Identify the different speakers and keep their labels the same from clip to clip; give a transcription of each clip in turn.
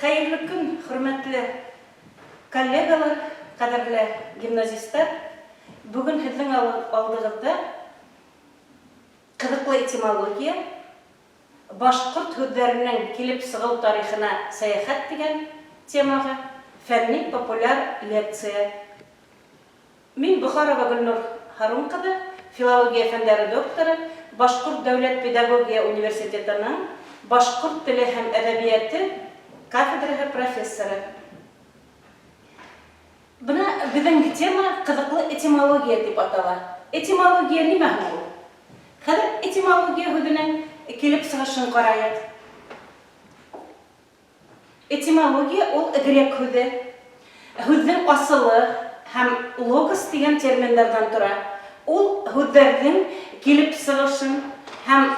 Speaker 1: Хәйерле көн, хөрмәтле коллегалар, ҡәҙерле гимназисттар! Бөгөн һеҙҙең алдығыҙҙа ҡыҙыҡлы этимология, башҡорт һүҙҙәренең килеп сығыу тарихына сәйәхәт дигән темаға фәнни-популяр лекция. Мин Бохарова Гөлнур Һарун ҡыҙы, филология фәндәре докторы, Башҡорт дәүләт педагогия университетының башҡорт теле һәм әҙәбиәте кафедраһы профессоры. Бына беҙҙең тема Ҡыҙыҡлы этимология тип атала. Этимология нимә һуң ул? Хәҙер этимология һүҙенең килеп сығышын ҡарайыҡ. Этимология ул грек һүҙе. Һүҙҙең асылы һәм логос дигән терминнардан тора. Ул һүҙҙәрҙең килеп сығышын һәм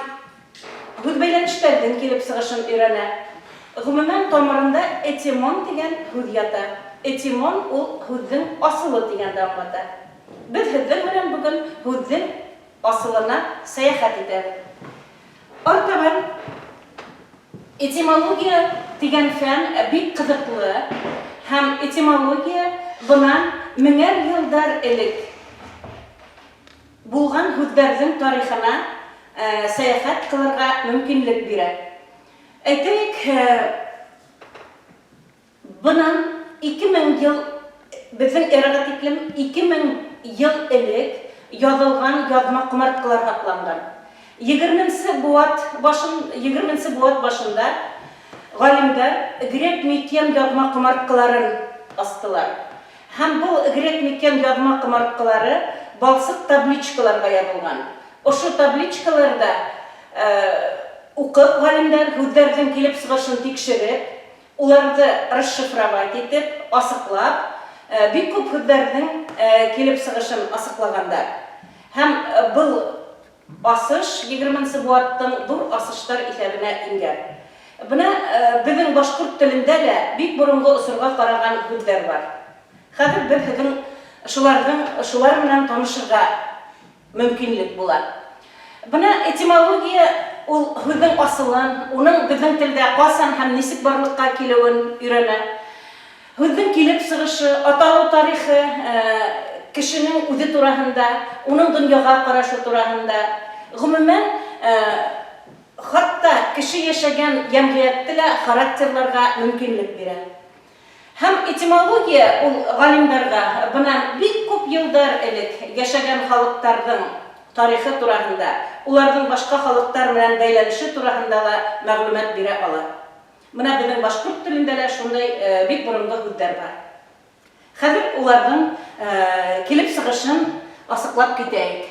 Speaker 1: һүҙбәйләнештәрҙең килеп сығышын өйрәнә. Гомумән, тамырында этимон дигән һүҙ ята. Этимон ул һүҙҙең асылы дигәнде аңлата. Без һеҙҙең менән бөгөн һүҙҙең асылына сәяхәт итәбеҙ. Артабан этимология дигән фән бик ҡыҙыҡлы һәм этимология бынан меңәр йылдар элек булған һүҙҙәрҙең тарихына сәяхәт ҡылырға мөмкинлек бирә. Әйтәйек, Бынан 2000 ел, безнең эрага тиклем 2000 ел элек язылган язма комарткалар һакланган. Егерменче быуат башын, егерменче быуат башында галимнәр грек Микен язма комарткаларын астылар. Һәм был грек Микен язма комарткалары балчык табличкаларга язылган. Ошо табличкаларда укып галимнәр һүҙҙәрҙең килеп сығышын тикшереп, Уларҙы расшифровать итеп, асыҡлап, бик күп һүҙҙәрҙең килеп сығышын асыҡлағандар. Һәм был асыш егерменсе быуаттың ҙур асыштар иҫәбенә ингән. Бына беҙҙең башҡорт телендә лә бик боронғо осорға ҡараған һүҙҙәр бар. Хәҙер беҙ һеҙҙең шуларҙың шулар менән танышырға мөмкинлек була. Бына этимология ул һүҙҙең асылын, уның безнең телдә касан һәм нисек барлыкка килүен өйрәнә. Һүҙҙең килеп сығышы, аталыу тарихы, кешенең үҙе тураһында, уның дөньяга карашы тураһында, гомумән, хатта кеше яшәгән йәмгыятьте лә характерларга мөмкинлек бирә. Һәм этимология ул галимдарга бынан бик күп елдар элек яшәгән халыктарның тарихы тураһында, уларның башка халыктар менән бәйләнеше тураһында ла мәгълүмат бирә ала. Менә безнең башкорт телендә лә шундый бик борынгы һүҙҙәр бар. Хәҙер уларның килеп сығышын асыҡлап китәйек.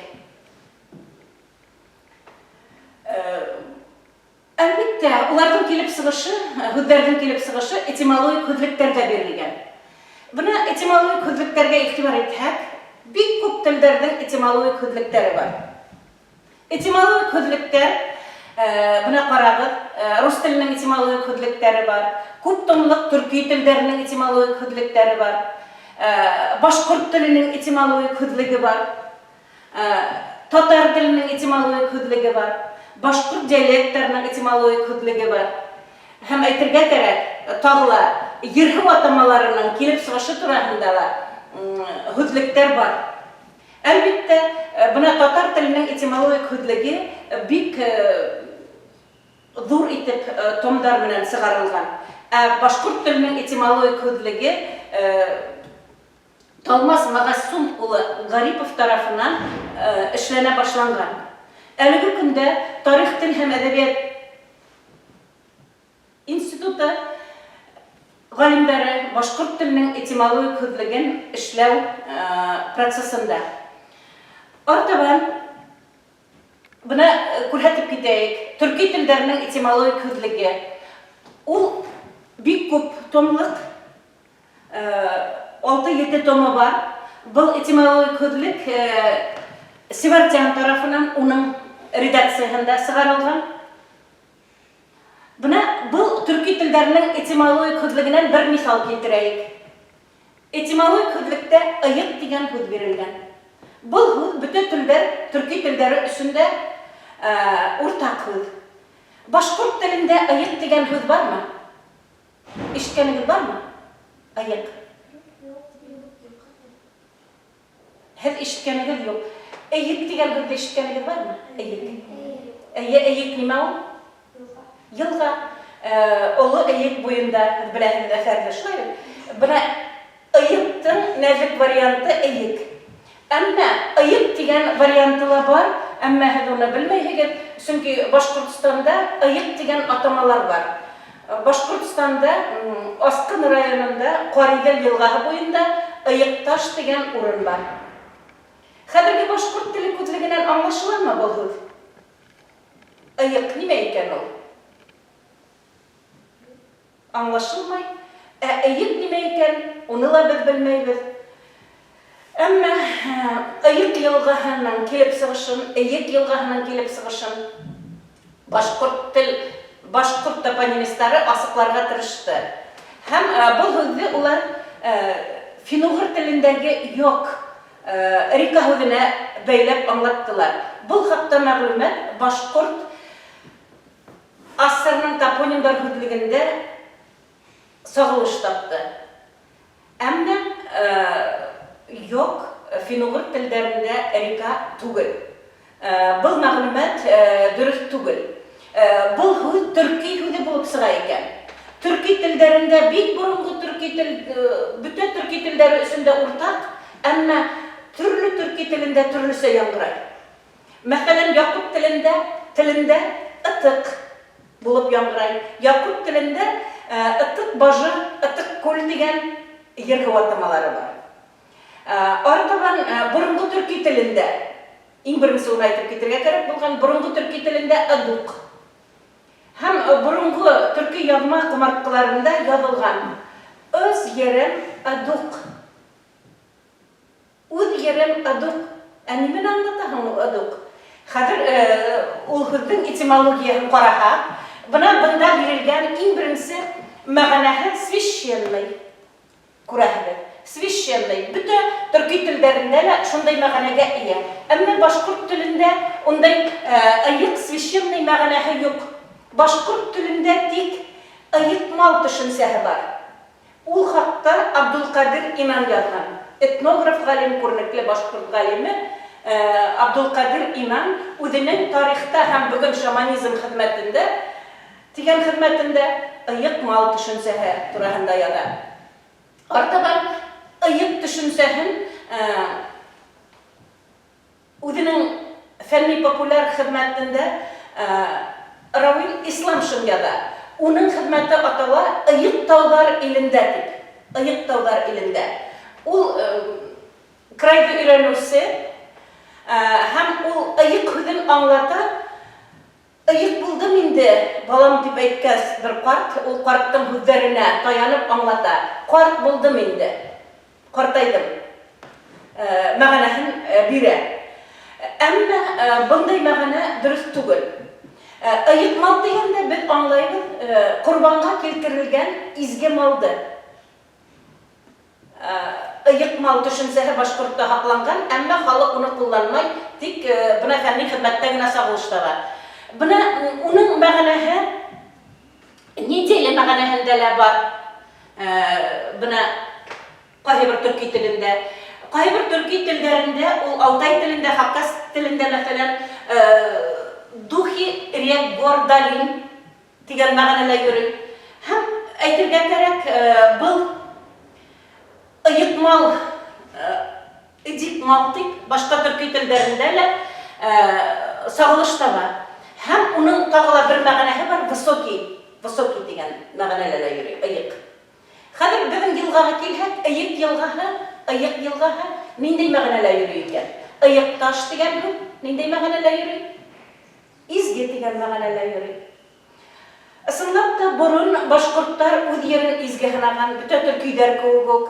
Speaker 1: Әлбиттә, уларның килеп сыгышы, һүҙҙәрҙең килеп сыгышы этимологик һүҙлектәрҙә бирелгән. Бына этимологик һүҙлектәргә игътибар итһәк, бик күп телдәрҙең этимологик һүҙлектәре бар. Этимологик һүҙлектәр, бына карагыз, рус теленең этимологик һүҙлектәре бар, күп томлык төрки телдәренең этимологик һүҙлектәре бар, башкорт теленең этимологик һүҙлеге бар. Татар теленең этимологик һүҙлеге бар, башҡорт диалекттарының этимологик һүҙлеге бар. Һәм әйтергә кәрәк, тағы ла ер-һыу атамаларының килеп сығышы тураһында ла һүҙлектәр бар. Әлбиттә, бына татар теленең этимологик һүҙлеге бик ҙур итеп томдар менән сығарылған. Ә башҡорт теленең этимологик һүҙлеге Талмас Мәгәссум улы Гарипов тарафыннан эшләнә башланган. Әлеге көндә Тарих, тел һәм әдәбият институты галимнәре башкорт теленең этимологик һүҙлеген эшләү процессында. Артабан Бына күрһәтеп китәйек, төрки телдәренең этимологик һүҙлеге. Ул бик күп томлык. Алты-ете томы бар. Был этимологик һүҙлек Севартян тарафынан уның редакцияһында сығарылған. Бына был төрки телдәренең этимологик һүҙлегенән бер миҫал килтерәйек. Этимологик һүҙлектә ыйыҡ тигән һүҙ бирелгән. Был һүҙ бөтә телдәр, төрки телдәре өсөн дә уртаҡ һүҙ. Башҡорт телендә ыйыҡ тигән һүҙ бармы? ишеткәнегеҙ бармы? Ыйыҡ. Һеҙ ишеткәнегеҙ юҡ. Эйек тигән һүҙҙе ишеткәнегеҙ бармы? Эйек. Әйе, эйек нимә ул? Йылға. Оло Эйек буйында, һеҙ беләһегеҙ әҫәрҙе, шулай бит? Бына ыйыҡтың нәҙек варианты эйек. Әмма ыйык дигән варианты ла бар, әмма һеҙ уны белмәйһегеҙ, чөнки Башкортстанда ыйык дигән атамалар бар. Башкортстанда Аскын районында Каридель елгаһы буенда Ыйыкташ дигән урын бар. Хәзерге башкорт теле күзлегеннән аңлашыламы был һүҙ? Ыйык нимә икән ул? Аңлашылмай. Ә ыйык нимә икән, уны ла беҙ белмәйбеҙ. Әмма Ыйык елгаһының килеп сығышын, Эйек елгаһының килеп сығышын башкорт тел, башкорт топонимистлары асыҡларға тырышты. Һәм был һүҙҙе улар фин-угыр телендәге йок, река һүҙенә бәйләп аңлаттылар. Был хакта мәгълүмат Башкорт АССРның топонимдар һүҙлегендә сагылыш тапты. Әмма йок фин-угыр телдәрендә река түгел. Был мәгълүмат дөрес түгел. Был һүҙ төрки һүҙе булып сыға икән. Төрки телдәрендә бик борынгы төрки тел, бөтә төрки телдәре өчен дә уртак, әмма төрле төрки телендә төрлечә яңгырай. Мәсәлән, якут телендә телендә ытык булып яңгырай. Якут телендә ытык бажы, ытык күл дигән ер-һыу атамалары бар. Арытабан борынгы төрки телендә, иң беренче уны әйтеп китергә кәрәк булган, борынгы төрки телендә ыдук. Һәм борынгы төрки язма комарткыларында язылган Өз ерем ыдук. Үҙ ерем ыдук. Ә нимәне аңлата һуң ул ыдук? Хәҙер ул һүҙҙең этимологияһын ҡараһаҡ, бына бында бирелгән иң беренсе мәғәнәһе священный. Күрәһегеҙ, священный бөтә төрки телдәрендә лә шундай мәғәнәгә эйә. Әммә башҡорт телендә ундай ыйыҡ священный мәғәнәһе юҡ. Башҡорт телендә тик ыйыҡ мал төшөнсәһе бар. Ул хакта Абдулкадир Иман язган. Этнограф галим, күренекле башкорт галиме Абдулкадир Иман үзенең Тарихта һәм бүген шаманизм хезмәтендә дигән хезмәтендә ыек мал төшенчәһе тураһында яза. Артабан ыек төшенчәһен Үзенең фәнни-популяр хезмәтендә Равил Исламшин яза. Уның хезмәте атала Ыек таулар илендә дип. Ыек таулар илендә. Ул крайды өйрәнүче һәм ул ыек һүзен аңлата, Ыек булдым инде, балам, дип әйткәс, бер карт, ул карттың һүзләренә таянып аңлата, Карт булдым инде. Картайдым. Мәгънәһен бирә. Әмма бындай мәгънә дөрес түгел. Ыек мал дигәндә без аңлайбыз, корбанга килтерелгән изге малды. Ыек мал төшенчәһе башкортта һакланган, әмма халык уны кулланмай, тик бына фәнни хезмәттә генә сагылыш таба. Бына уның мәгънәһе неделя мәгънәһендә лә бар. Бына кайбер төрки телендә. Кайбер төрки телләрендә, ул алтай телендә, хакас телендә, мәсәлән, духи рек, гор, долин дигән мәгънәлә йөри. Һәм әйтергә кәрәк, был ыек мал, эдик мал дип, башка төрки телләрендә лә сагылыш таба. Һәм уның тагы ла бер мәгънәһе бар, высокий, высокий дигән мәгънәлә лә йөри, ыек. Хәзер безнең елгага килһәк, Ыек елгаһы, Ыек елгаһы ниндәй мәгънәлә йөри икән? Ыекташ дигән һүз ниндәй мәгънәлә йөри? Изге дигән мәгънәлә йөри. Ысынлап та, борын башкортлар үз ерен изге һынаган, бөтә төркидәр кеүек үк.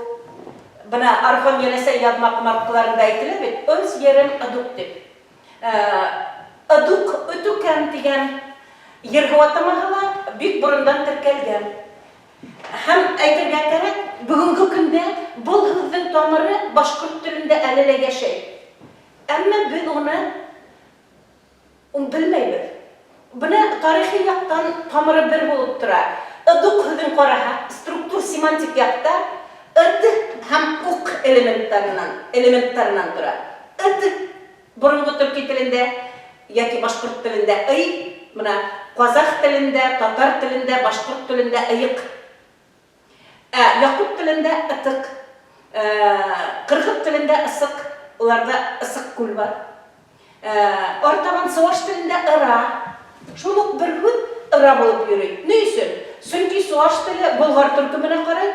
Speaker 1: Бына Орхон-Енисей язма комарткыларында әйтелә бит, Өз ерем ыдук дип. Ыдук, Өтүкән дигән ер-һу атамаһы ла бик борындан теркәлгән. Һәм әйтергә кәрәк, бүгенге көндә был һүҙҙең тамыры башкорт телендә әле лә йәшәй. Әмма беҙ уны Ун белмәйбез. Бына тарихи яктан тамыры бер булып тора. Ыдук һүҙен караһак, структура. семантик якта ыт һәм ук элементтарыннан элементтарыннан тора. Ыт борынгы төрки телендә яки башкорт телендә ый, менә казах телендә, татар телендә, башкорт телендә ыйык. Ә якут телендә ытык, кыргыз телендә ысык, уларда Ысык күл бар. Артабан суаш телендә ыра. Шул ук бер һүз ыра булып йөри. Ни өчен? Чөнки суаш теле болгар төркеменә карый,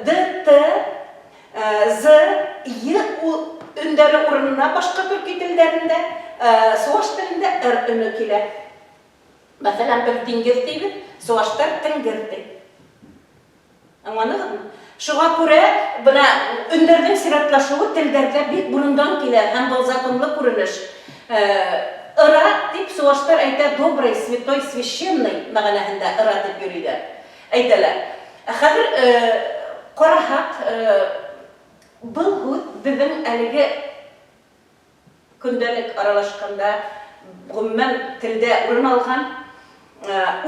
Speaker 1: д, т, з, е, у өндәре урынына башка төрки телләрендә, суаш телендә ыр өне килә. Мәсәлән, без диңгез дибез, суаштар теңгер ди. Аңладыгызмы? Шуңа күрә менә өндәрнең чиратлашуы телдәрдә бик борындан килә һәм был законлы күренеш. Ыра дип чуваштар әйтә добрый, святой, священный мәгънәһендә ыра дип йөриләр, әйтәләр. Ә хәзер карасак, был һүз безнең әлеге Көндәлек аралашканда, гомумән, телдә урын алган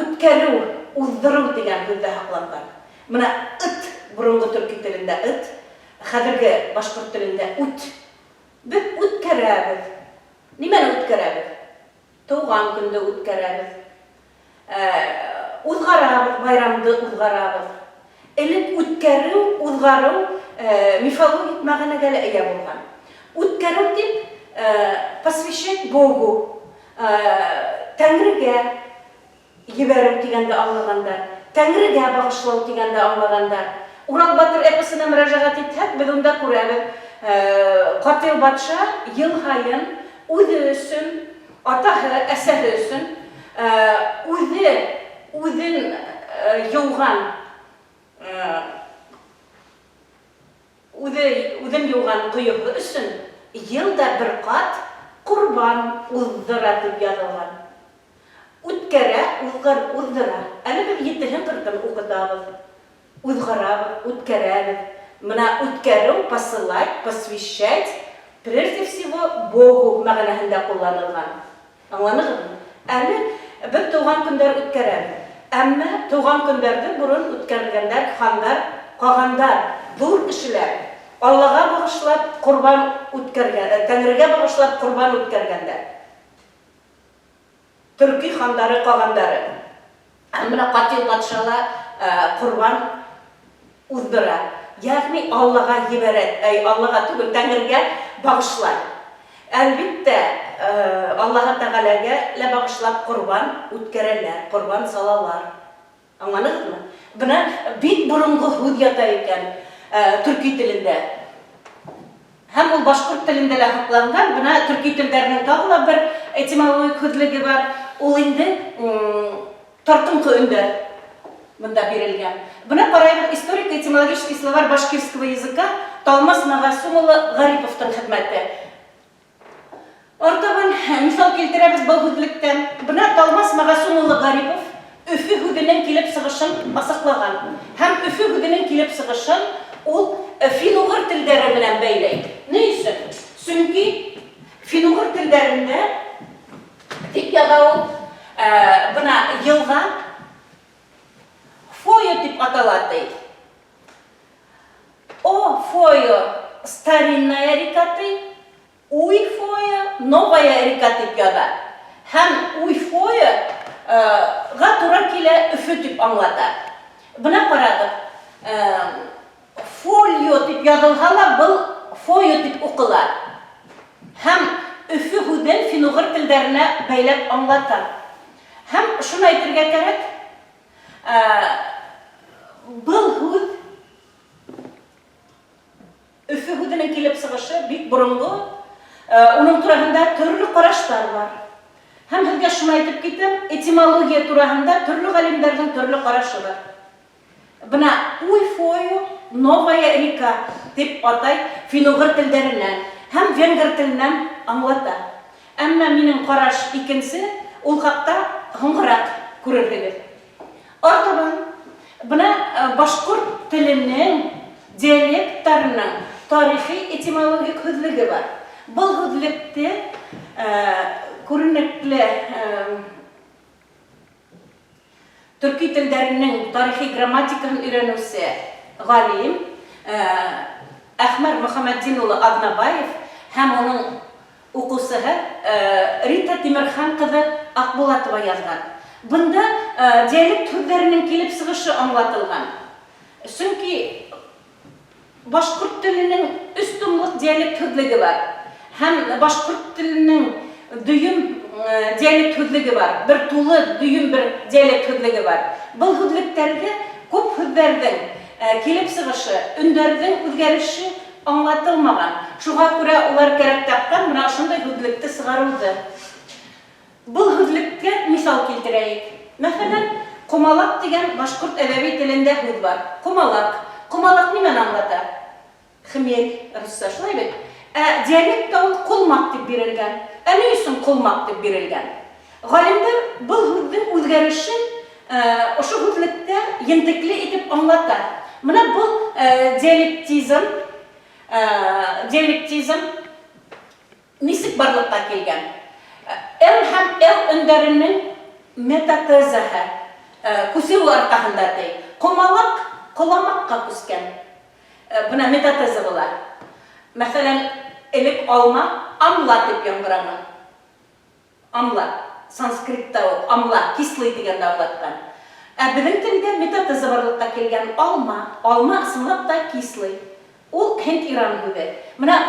Speaker 1: үткәрү, уздыру дигән һүз дә һакланган. Менә ыт, борынгы төрки телендә ыт, хәзерге башкорт телендә үт. Без үткәрәбез. Нимәне үткәрәбез? Туган көнде үткәрәбез. Узгарабыз, байрамды узгарабыз. Элек үткәрү, узгару мифологик мәгънәгә лә ия булган. Үткәрү дип, посвящать Богу, Тәңрегә җибәрү дигәндә аңлагандар, Тәңрегә багышлау дигәндә аңлагандар. Урал батыр эпосына мөрәҗәгать итһәк, без унда күрәбез, Катыйл патша ел һаен үзе өчен, Атаһы, әсәһе өчен, үзе үзен юган, үзе үзен юган коеһы өчен ел да бер кат корбан уздыра дип язылган. Үткәрә, узгыр, уздыра. Әле без етеһен кыртын укытабыз. Узгарабыз, үткәрәбез. Менә үткәрү, посылать, посвящать, прежде всего, Богу мәгънәһендә кулланылган. Аңладыгызмы? Әле без туган көннәр үткәрәбез. Әмма туган көннәрне борын үткәрелгәннәр ханнар, кагандар, зур кешеләр, Аллага багышлап корбан үткәргән, Тәңрегә багышлап корбан үткәргәннәр. Төрки хандары, кагандары. Һәм менә Катил патша ла корбан уздыра. Ягъни Аллага җибәрә, әй, Аллага түгел, Тәңрегә багышлай. Әлбиттә, Аллаһы Тәгаләгә лә багышлап корбан үткәрәләр, корбан салалар. Аңладыгызмы? Менә бик борынгы һүз ята икән төрки телендә. Һәм ул башкорт телендә дә һакланган. Менә төрки телдәрнең тагы ла бер этимологик һүзлеге бар. Ул инде тартынкы өндәр монда бирелгән. Менә карайбыз Историко-этимологический словарь башкирского языка Талмас Мәгасум улы Гариповтың хезмәте. Артабан мисал килтерәбез был һүҙлектән. Бына Талмас Мәгасум улы Гарипов Өфө һүҙенең килеп сығышын асыҡлаған. Һәм Өфө һүҙенең килеп сығышын ул фин-угыр телдәре менән бәйләй. Ни өсөн? Сөнки фин-угыр телдәрендә, дип яза ул, бына елга Фойо дип атала, ди. О Фойо, старинная река ди, Уй Фойо, новая река дип яза. Һәм Уй Фойо га туры килә Өфе дип аңлата. Менә карагыз, Фольо дип язылһа ла, был Фойо дип укыла. Һәм Өфе һүзен фин-угыр телдәренә бәйләп аңлата. Һәм шуны әйтергә кәрәк, Был һүҙ Өфө һүҙенең килеп сығышы бик боронғо, уның тураһында төрлө ҡараштар бар. Һәм һеҙгә шуны әйтеп китәм, этимология тураһында төрлө ғалимдарҙың төрлө ҡарашы бар. Бына Уй-Фою, Новая река, дип атай фин-угыр телдәреннән һәм венгр теленнән аңлата. Әмма минем караш икенче, ул хакта һуңгырак күрерһегез. Артабан, менә башкорт теленең диалектларының тарихи этимологик һүзлеге бар. Был һүзлекте күренекле Төрки телдәренең тарихи грамматикаһын өйрәнүче галим Әхмәр Мөхәммәтдин улы Аҙнабаев һәм уның укыусыһы Рита Тимерхан кызы Акбулатова язган. Бында диалект һүҙҙәренең килеп сығышы аңлатылган. Сөнки Башкорт теленең өч томлык диалект һүҙлеге бар. Һәм башкорт теленең дөйөм диалект һүҙлеге бар. Бер тулы дөйөм бер диалект һүҙлеге бар. Был һүҙлектәрҙә күп һүҙҙәрҙең килеп сығышы, өндәрҙең үзгәреше аңлатылмаған. Шуға күрә улар кәрәк тапҡан менә ошондай һүҙлекте сығарыуҙы. Был һүҙлеккә мисал килтерәйек. Мәҫәлән, ҡомалаҡ дигән башҡорт әҙәби телендә һүҙ бар. Ҡомалаҡ. Ҡомалаҡ нимәне аңлата? Хмель, русса, шулай бит? Ә диалектта ул колмак дип бирелгән. Ә ни өчен колмак дип бирелгән? Галимнәр был һүҙнең үзгәрешен ошо һүҙлектә ентекле итеп аңлата. Менә был диалектизм, диалектизм, Нисек барлыкка килгән? М һәм Л өндәренең метатезаһы күсеүе аркаһында ди. Комалак коламакка күчкән. Менә метатеза була. Мәсәлән, элек алма амла дип яңгыраган. Амла, санскритта ук амла, кислый дигәнне аңлаткан. Ә безнең телдә метатеза барлыкка килгән, алма, алма ысынлап та кислый. Ул һинд-иран һүзе. Менә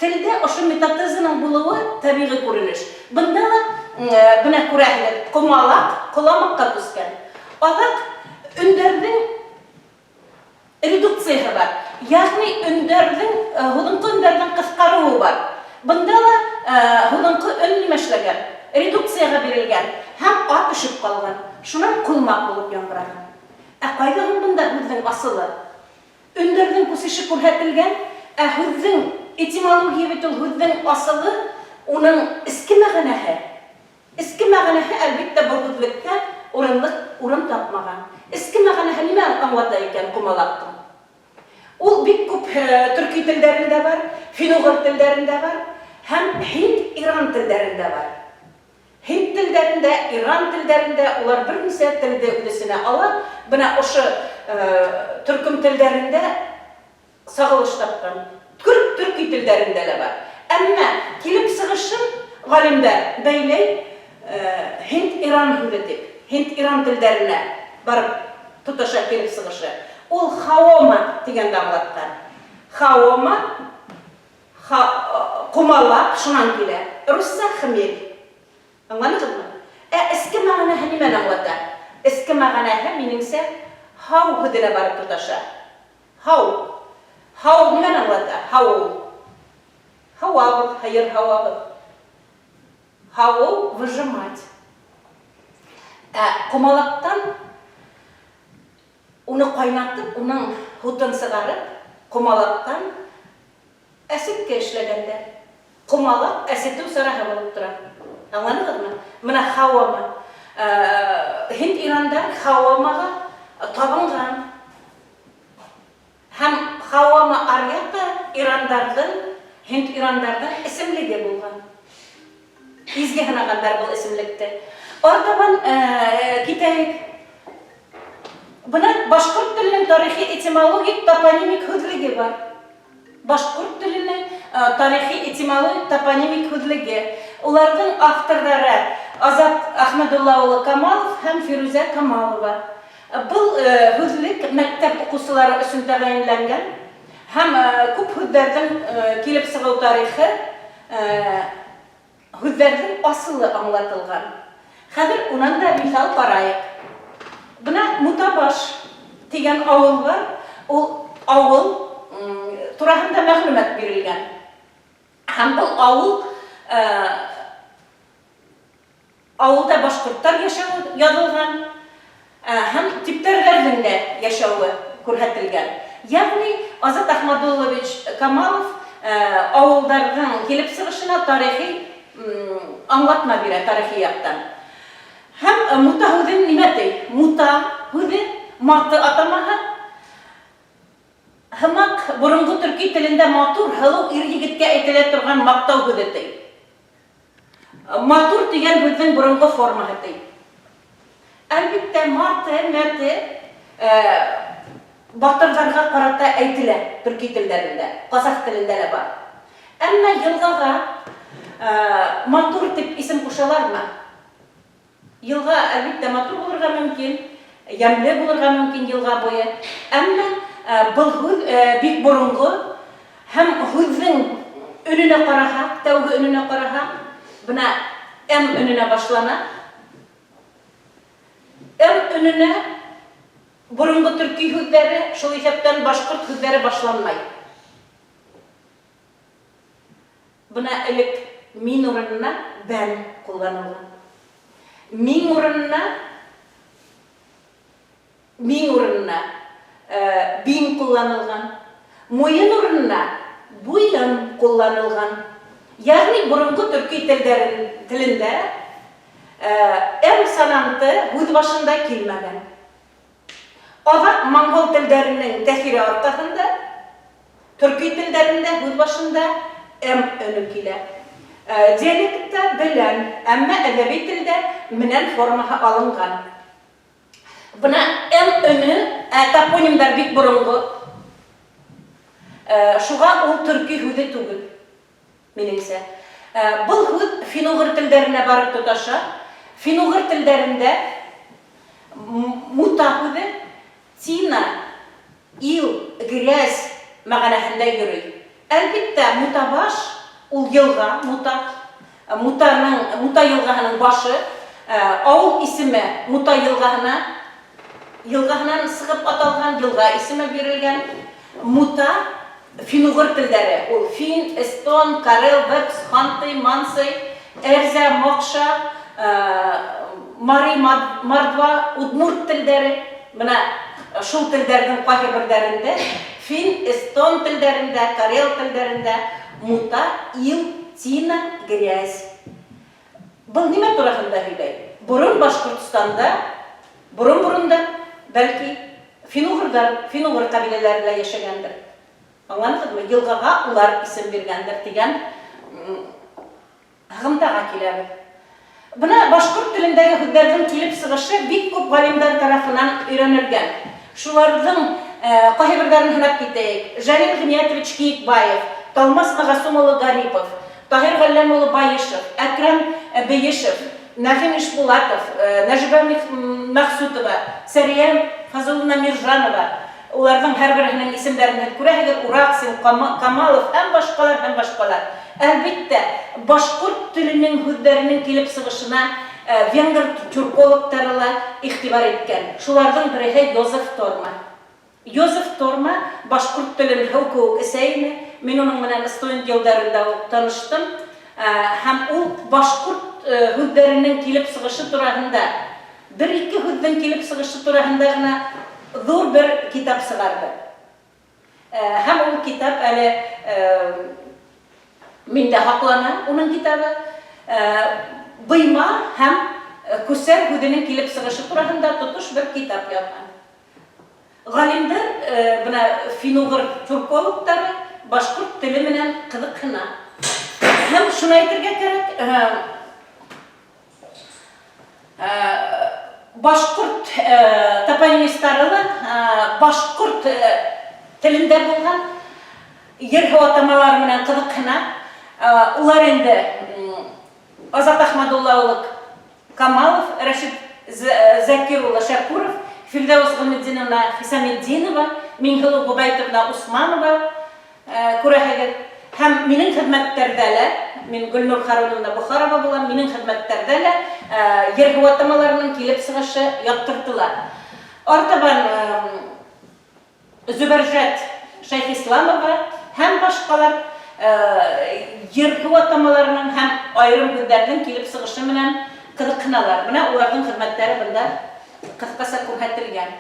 Speaker 1: телдә ошо метатезаның булуы табигый күренеш. Бында ла, менә күрәһегез, комалак, коламыкка күчкән. Азак өндәрнең Редукцияһе бар. Ягъни өндәрнең, һуҙынҡы өндәрнең ҡыҫҡарыуы бар. Бында ла һуҙынҡы өн нимә эшләгән? Редукциягә бирелгән һәм а төшөп ҡалган. Шунан колмак булып яңгыраган. Ә кайда һуң бында һүҙҙең асылы? Өндәрнең күсеше күрһәтелгән, ә һүҙҙең, этимология бит ул һүҙҙең асылы, уның эске мәгънәһе. Эске мәгънәһе, әлбиттә, был һүҙлектә урынлы урын тапмаган. Эске мәгънәһе нимә аңлата икән кумалактың? Ул бик күп төрки телдәрендә бар, фин-угыр телдәрендә бар һәм һинд, иран телдәрендә бар. Һинд телдәрендә, иран телдәрендә улар берничә телде үз эченә ала. Менә ошо төркем телдәрендә Сагылыш тапкан. Төрк төрки телдәрендә дә бар. Әмма килеп чыгышын галимнәр бәйләй һинд-иран һүзе дип. Һинд-иран телдәренә барып тоташа килеп чыгышы. Ул хаома дигәнне аңлаткан. Хаома, ха, комалак шуннан килә. Русча хмель. Аңладыгызмы? Ә эске мәгънәһе нимәне аңлата? Эске мәгънәһе, минемчә, һау һүзенә барып тоташа. Һау. Һау нимәне аңлата? Һау ул. Һауабыз, һыер һауабыз. Һау ул, выжимать. Ә комалактан уны кайнатып, уның һутын чыгарып, комалактан әсеткә эшләгәндә, комалак әсетү чараһы булып тора. Аңладыгызмы? Менә хаома. Һинд-Иранда хаомага табынган. Һәм Хаома Аръяка ирандарҙың, һинд-ирандарҙың исемлеге булған. Изге һанағандар был исемлекте. Артабан китәйек. Бына башҡорт теленең тарихи-этимологик топонимик һүҙлеге бар. Башҡорт теленең тарихи-этимологик топонимик һүҙлеге. Уларҙың авторҙары Азат Әхмәдулла улы Камалов һәм Фирүзә Камалова. Был һүҙлек мәктәп уҡыусылары өсөн тәғәйенләнгән һәм күп һүҙҙәрҙең килеп сығыу тарихы, һүҙҙәрҙең асылы аңлатылған. Хәҙер унан да миҫал карайык. Бына Мутабаш дигән авыл бар, ул авыл тураһында мәгълүмат бирелгән. Һәм был авыл Авылда башкортлар яшәве язылган һәм типтәрләрнең дә яшәве күрһәтелгән. Ягъни Азат Ахмадуллович Камалов авылдарның килеп чыгышына тарихи аңлатма бирә, тарихи яктан. Һәм мута һүзен нимә ди? Мута һүзе, маты атамаһы. Һымак, борынгы төрки телендә матур, һылу ир-егеткә әйтелә торган мактау һүзе ди. Матур дигән һүзнең борынгы формаһы ди. Әлбиттә, маты, мәте, батырҙарға ҡарата әйтелә төрки телдәрендә, ҡазах телендә лә бар. Әмма елгага матур дип исем кушалармы? Елга, әлбиттә, матур булырга мөмкин, ямьле булырга мөмкин елга буе. Әмма был һүҙ бик боронғо һәм һүҙҙең өнөнә ҡараһаҡ, тәүге өнөнә ҡараһаҡ, бына М өнөнә башлана. М өнөнә боронғо төрки һүҙҙәре, шул иҫәптән башҡорт һүҙҙәре башланмай. Бына элек мин урынына бән кулланылган. Миң урынына миң урынына биң кулланылган. Муен урынына буйын кулланылган. Ягъни борынгы төрки телдәрен телендә М сонанты һүҙ башында килмәгән. Аҙаҡ монгол телдәренең тәьҫире арҡаһында төрки телдәрендә һүҙ башында М өнө килә. Диалектта белән, әмма әҙәби телдә менән формаһы алынған. Бына М өнө, ә топонимдар бик боронғо, шуға ул төрки һүҙе түгел. Минеңсә, был һүҙ фин-угыр телдәренә барып тоташа. Фин-угыр телдәрендә мута һүҙе тина, ил, грязь мәгънәһендә йөри. Әлбиттә, мутабаш, ул елга, мута, мутаның, мута елгаһының башы, авыл исеме мута елгаһына, елгаһынан сығып аталган, елга исеме бирелгән. Мута, фин-угыр телдәре, ул фин, эстон, карел, вепс, ханты, мансы, эрзя, мокша, мари, мордва, удмурт телдәре. Менә шул телдәрнең кайһыбердәрендә, фин, эстон телдәрендә, карел телдәрендә мута, ил, тина, грязь. Был нимә тураһында һөйләй? Борон Башкортстанда, борон-боронда, бәлки, фин-угырдар, фин-угыр кабиләләре лә яшәгәндер. Аңладыгызмы? Елгага улар исем биргәндер дигән һыгымтага киләбез. Бына башкорт телендәге һүҙҙәрҙең килеп сығышы бик күп галимдар тарафынан өйрәнелгән. Шуларҙың ҡайһы берҙәрен һанап китәйек, Жәлил Ғиниятович Киекбаев, Талмас Мәғәсүм улы Гарипов, Таһир Галләм улы Баишев, Әкрәм Бейешев, Нәгыйм Ишбулатов, Нәҗибә Мәхсүтова, Сәрия Фазулловна Миржанова, уларның һәрберһенең исемнәрен һез күрәһегез, Ураксин, Камалов һәм башкалар, һәм башкалар. Әлбиттә, башкорт теленең һүзләренең килеп чыгышына венгр тюркологтары ла игътибар иткән. Шуларның береһе Йозеф Торма. Йозеф Торма башкорт телен һыу кеүек эсә ине. Мин уның менән студент елдарында ук таныштым. Һәм ул башкорт һүҙҙәренең килеп сығышы тураһында, бер-ике һүҙҙең килеп сығышы тураһында гына ҙур бер китап сығарҙы. Һәм ул китап әле миндә һаклана, уның китабы. Быйма һәм күсәр һүҙенең килеп сығышы тураһында тотош бер китап яҙған. Галимдәр, менә фин-угыр тюркологтары башкорт теле менән кызыксына. Һәм шуны әйтергә кәрәк, башкорт топонимистлары ла башкорт телендә булган ер-һу атамалары менән кызыксына. Улар инде Азат Әхмәдулла улы Камалов, Рәшит Закир улы Шәкүров, Фирдәүс Гыйлметдиновна Хисаметдинова, Миңһылу Гобәйтовна Усманова, күрәһегез. Һәм минең хезмәттәрдә лә, мин Гөлнур Харуновна Бохарова булам, минең хезмәттәрдә лә ер-һу атамаларының килеп чыгышы яктыртыла. Артабан Зөбәрҗәт Шәйхисламова һәм башкалар ер-һу атамаларының һәм аерым һүҙҙәрҙең килеп сығышы менән ҡыҙыҡһыналар. Менә уларҙың хеҙмәттәре бында ҡыҫҡаса күрһәтелгән.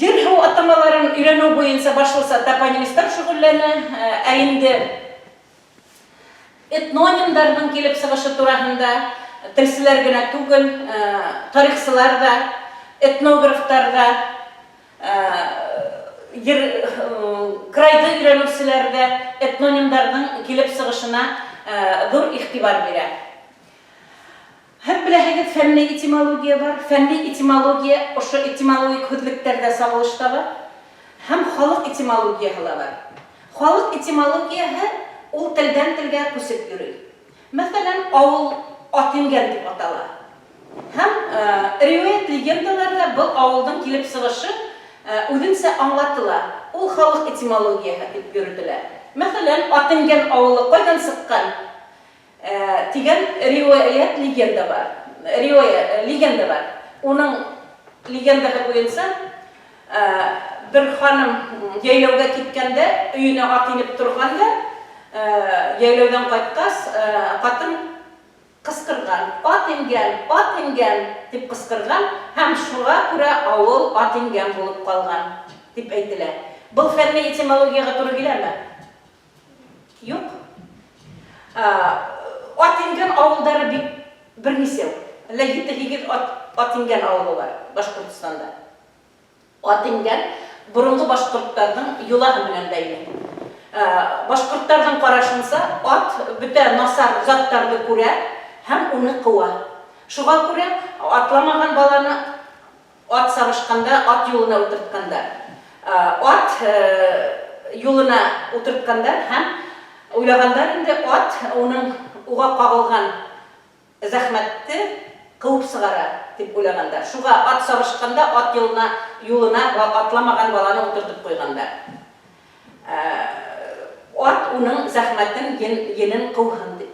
Speaker 1: Ер-һыу атамаларын өйрәнеү буйынса башлыса топонимистар шөгыльләнә, ә инде Этнонимдарның килеп чыгышы тураһында телчеләр генә түгел, тарихчылар да, этнографтар да, ер, крайды өйрәнүчеләр дә этнонимдарның килеп чыгышына зур игътибар бирә. Һеҙ беләһегеҙ, фәнни этимология бар. Фәнни этимология ошо этимологик һүҙлектәрҙә сағылыш таба. Һәм халыҡ этимологияһы ла бар. Халыҡ этимологияһы ул телдән телгә күсеп йөрөй. Мәҫәлән, авыл Атингән дип атала. Һәм риваять-легендаларда был авылдың килеп сығышы үзенсә аңлатыла, ул халык этимологияһы дип йөрөтелә. Мәсәлән, Атенгән авылы кайдан чыккан дигән риваять-легенда бар. Легенда бар. Уның легендаһы буенча, бер ханым йәйләүгә киткәндә, өенә ат инеп торган да, йәйләүдән кайткач, хатын Кыскырган, Ат имгән, ат имгән! дип кыскырган һәм шуңа күрә авыл Ат имгән булып калган, дип әйтелә. Был фәнни этимологиягә туры киләме? Юк. Ат имгән авылдары бик берничәү. Әллә җиде-һигез ат имгән авылы бар Башкортстанда. Ат иңгән, борынгы башкортларның йолаһы белән бәйле. Башкортларның карашынча, ат бөтә насар затларны күрә һәм уны куа. Шуга күрә атламаган баланы ат сабышканда, ат юлына утырткандар. Ат юлына утырткандар һәм уйлагандар инде, ат уның уга кагылган Зәхмәтте куып чыгара, дип уйлагандар. Шуга ат сабышканда ат елына юлына атламаган баланы утыртып куйгандар. Ат уның зәхмәтен, енен куһын дип.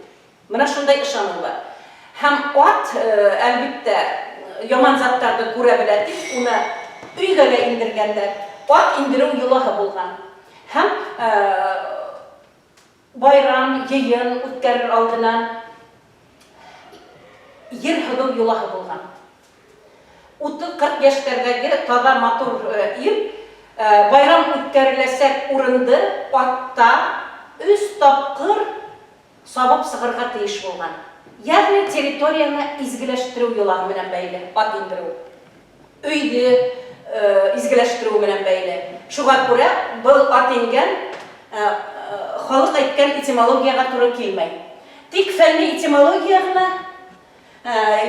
Speaker 1: Менә шундай ышану бар. Һәм ат, әлбиттә, яман затларны күрә белә дип, уны өйгә дә индергәннәр. Ат индерү йолаһы булган. Һәм Байрам, җыен үткәрер алдыннан ер һыгыу йолаһы булган. Утыз-кырык яшьләрдәге таза матур ир байрам үткәреләчәк урынды атта өч тапкыр сабып чыгарга тиеш булган. Ягъни территорияне изгеләштерү йолаһы белән бәйле ат индерү. Өйне изгеләштерү белән бәйле. Шуңа күрә был ат иңгән халык әйткән этимологиягә туры килмәй. Тик фәнни этимология гына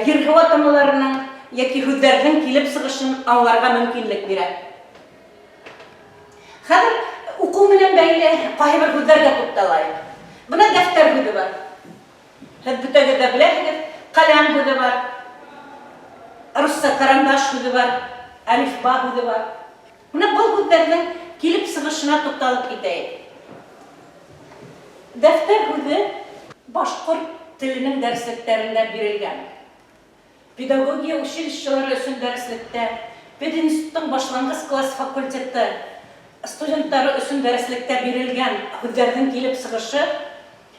Speaker 1: җир-һу атамаларының яки һүзләрнең килеп чыгышын аңларга мөмкинлек бирә. Хәзер уку белән бәйле кайбер һүзләргә тукталаек. Менә дәфтәр һүзе бар. Һез бөтәгез дә беләсегез, каләм һүзе бар, русча карандаш һүзе бар, әлифба һүзе бар. Менә был һүзләрнең килеп чыгышына тукталып китәек. Дәфтәр һүзе башкорт теленең дәреслекләрендә бирелгән. Педагогия училищелары өчен дәреслектә, пединституттың башлангыч класс факультеты студентлары өчен дәреслектә бирелгән һүзләрнең килеп чыгышы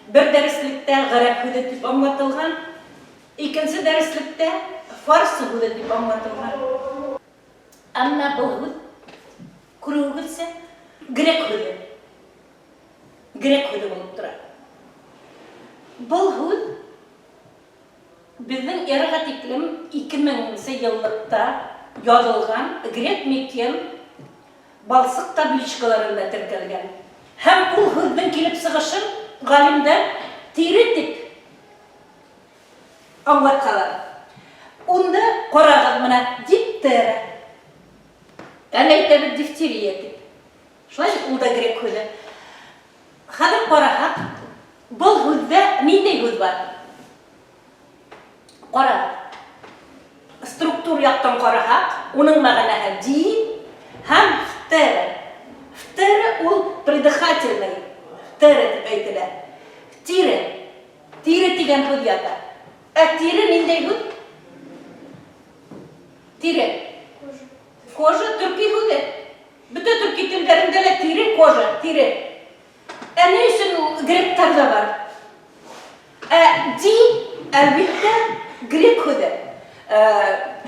Speaker 1: бер дәреслектә гарәп һүзе дип аңлатылган, икенче дәреслектә фарсы һүзе дип аңлатылган. Әмма был һүз, күрүегезчә, грек һүзе, грек һүзе булып тора. Был һүз Безнең эрага тиклем 2000 нче еллыкта язылган грек Микен балчык табличкаларында теркәлгән. Һәм ул һүзнең килеп чыгышын галимнәр тире дип аңлаталар. Унда карагыз менә, диптера. Әле әйтәбез дифтерия дип. Шулай бит, ул да грек һүзе. Хәзер карасак, был һүздә ниндәй һүз бар? Карагыз. Структур яктан карасак, уның мәгънәһе ди һәм фтере. Фтере ул придыхательный фтере дип әйтелә. Тире. Тире дигән һүз ята. Ә тире ниндәй һүз? Тире. Кожа. Кожа төрки һүзе. Бөтә төрки телләрендә дә тире, кожа, тире. Ә ни өчен ул грекларда бар? Ә ди, әлбиттә, грек һүзе.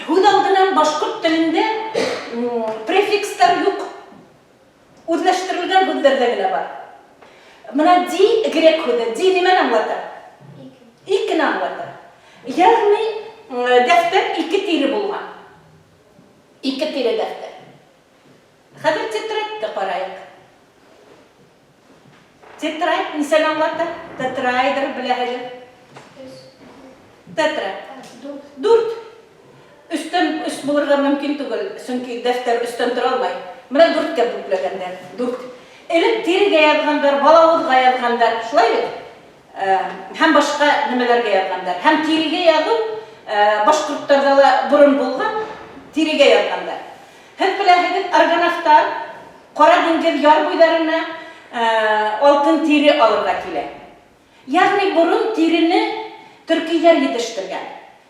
Speaker 1: Һүз алдыннан башкорт телендә префикслар юк. Үзләштерелгән һүзләрдә генә бар. Менә ди грек һүзе. Ди нимәне аңлата? Ике. Икене аңлата. Ягъни дәфтәр ике тире булган. Ике тире дәфтәр. Хәзер тетрадьты караек. Тетрадь нисәне аңлата? Тетрайдер беләһегез. Тетра. Дүрт. Өстән өс булырга мөмкин түгел, чөнки дәфтәр өстән тора алмай. Менә дүрткә бүпләгәннәр. Дүрт. Элек тирегә язганнар, балавызга язганнар. Шулай бит? Һәм башка нәмәләргә язганнар. Һәм тирегә язу башкортларда ла борын булган, тирегә язганнар. Һез беләһегез, аргонавтар Кара диңгез яр буйларына алтын тире алырга килә. Ягъни борын тирене төркиләр йитештергән,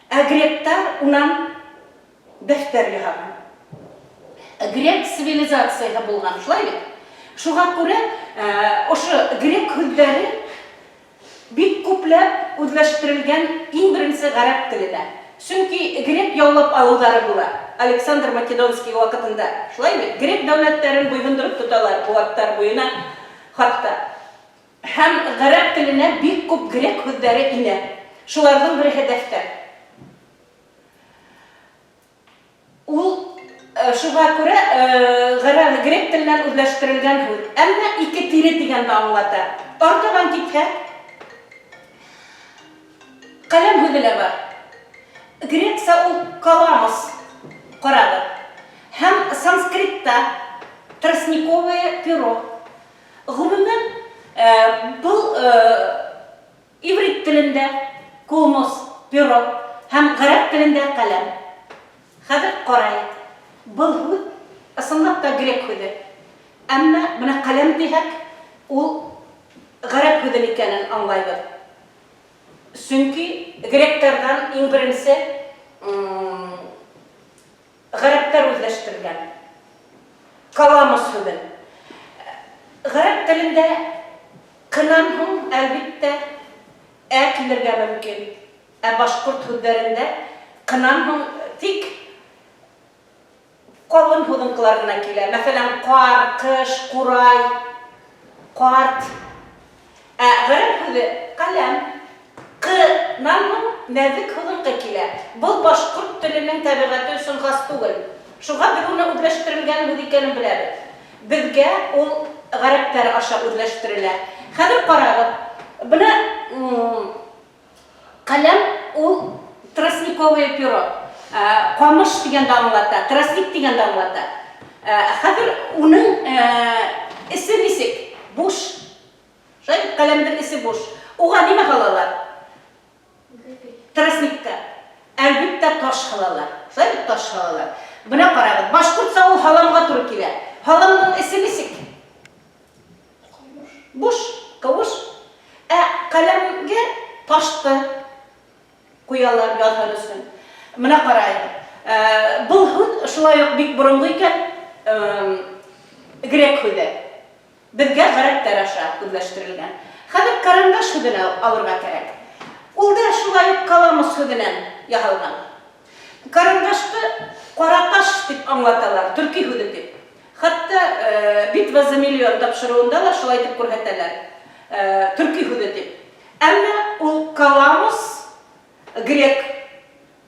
Speaker 1: ә гректар унан дәфтәр яһаган. Грек цивилизацияһе булган, шулай бит? Шуга күрә ошо грек һүзләре бик күпләп үзләштерелгән иң беренче гарәп теленә. Чөнки грек яулап алудары була Александр Македонский вакытында, шулай бит? Грек дәүләтләрен буйһындырып тоталар бу аттар буена хатта. Һәм гарәп теленә бик күп грек һүзләре инә. Шуларның береһе дәфтәр. Ул шуга күрә гарәп грек теленнән үзләштерелгән һүз. Әмма ике тире дигәнне аңлата. Артабан китһәк, каләм һүзе лә бар. Грекча ул каламос, карагыз. Һәм санскритта тростниковое перо. Гомумән, был иврит телендә кулмус, перо һәм гарәп телендә каләм. Хәзер караек. Был һүҙ ысынлап та грек һүҙе. Әмма менә ҡәләм тиһәк, ул гарәп һүҙен икәнен аңлайбыҙ. Сөнки гректарҙан иң беренсе гарәптәр үзләштергән каламос һүҙен. Гарәп телендә кынан һуң, әлбиттә, ә килергә мөмкин. Ә башҡорт һүҙҙәрендә кынан һуң тик ҡалын һуҙынҡылар ғына килә. Мәҫәлән, ҡар, ҡыш, ҡурай, ҡарт. Ә ғәрәп һүҙе ҡәләм. Ҡ-нан һуң нәҙек һуҙынҡы килә. Был башҡорт теленең тәбиғәте өсөн хас түгел. Шуға беҙ уны үҙләштерелгән һүҙ икәнен беләбеҙ. Беҙгә ул ғәрәптәр аша үҙләштерелә. Хәҙер ҡарағыҙ. Бына ҡәләм ул тростниковое перо. Ҡамыш дигәнде аңлата, тростник дигәнде аңлата. Хәҙер уның эсе нисек? Буш. Шулай бит, ҡәләмдең эсе буш. Уға нимә һалалар? Тростникка. Әлбиттә, таш һалалар. Шулай бит, таш һалалар. Бына ҡарағыҙ, башҡортса ул һаламға тура килә. Һаламдың эсе нисек? Буш, ҡыуыш. Ә ҡәләмгә ташты ҡуялар яҙһын өсөн. Бына ҡарайыҡ. Был һүҙ шулай уҡ бик боронғо икән, грек һүҙе. Беҙгә ғәрәптәр аша үҙләштерелгән. Хәҙер карандаш һүҙен алырға кәрәк. Ул да шулай уҡ каламус һүҙенән яһалған. Карандашты ҡара таш тип аңлаталар, төрки һүҙе тип. Хатта Битва за миллион тапшырыуында ла шулай итеп күрһәтәләр, төрки һүҙе тип. Әммә ул каламус грек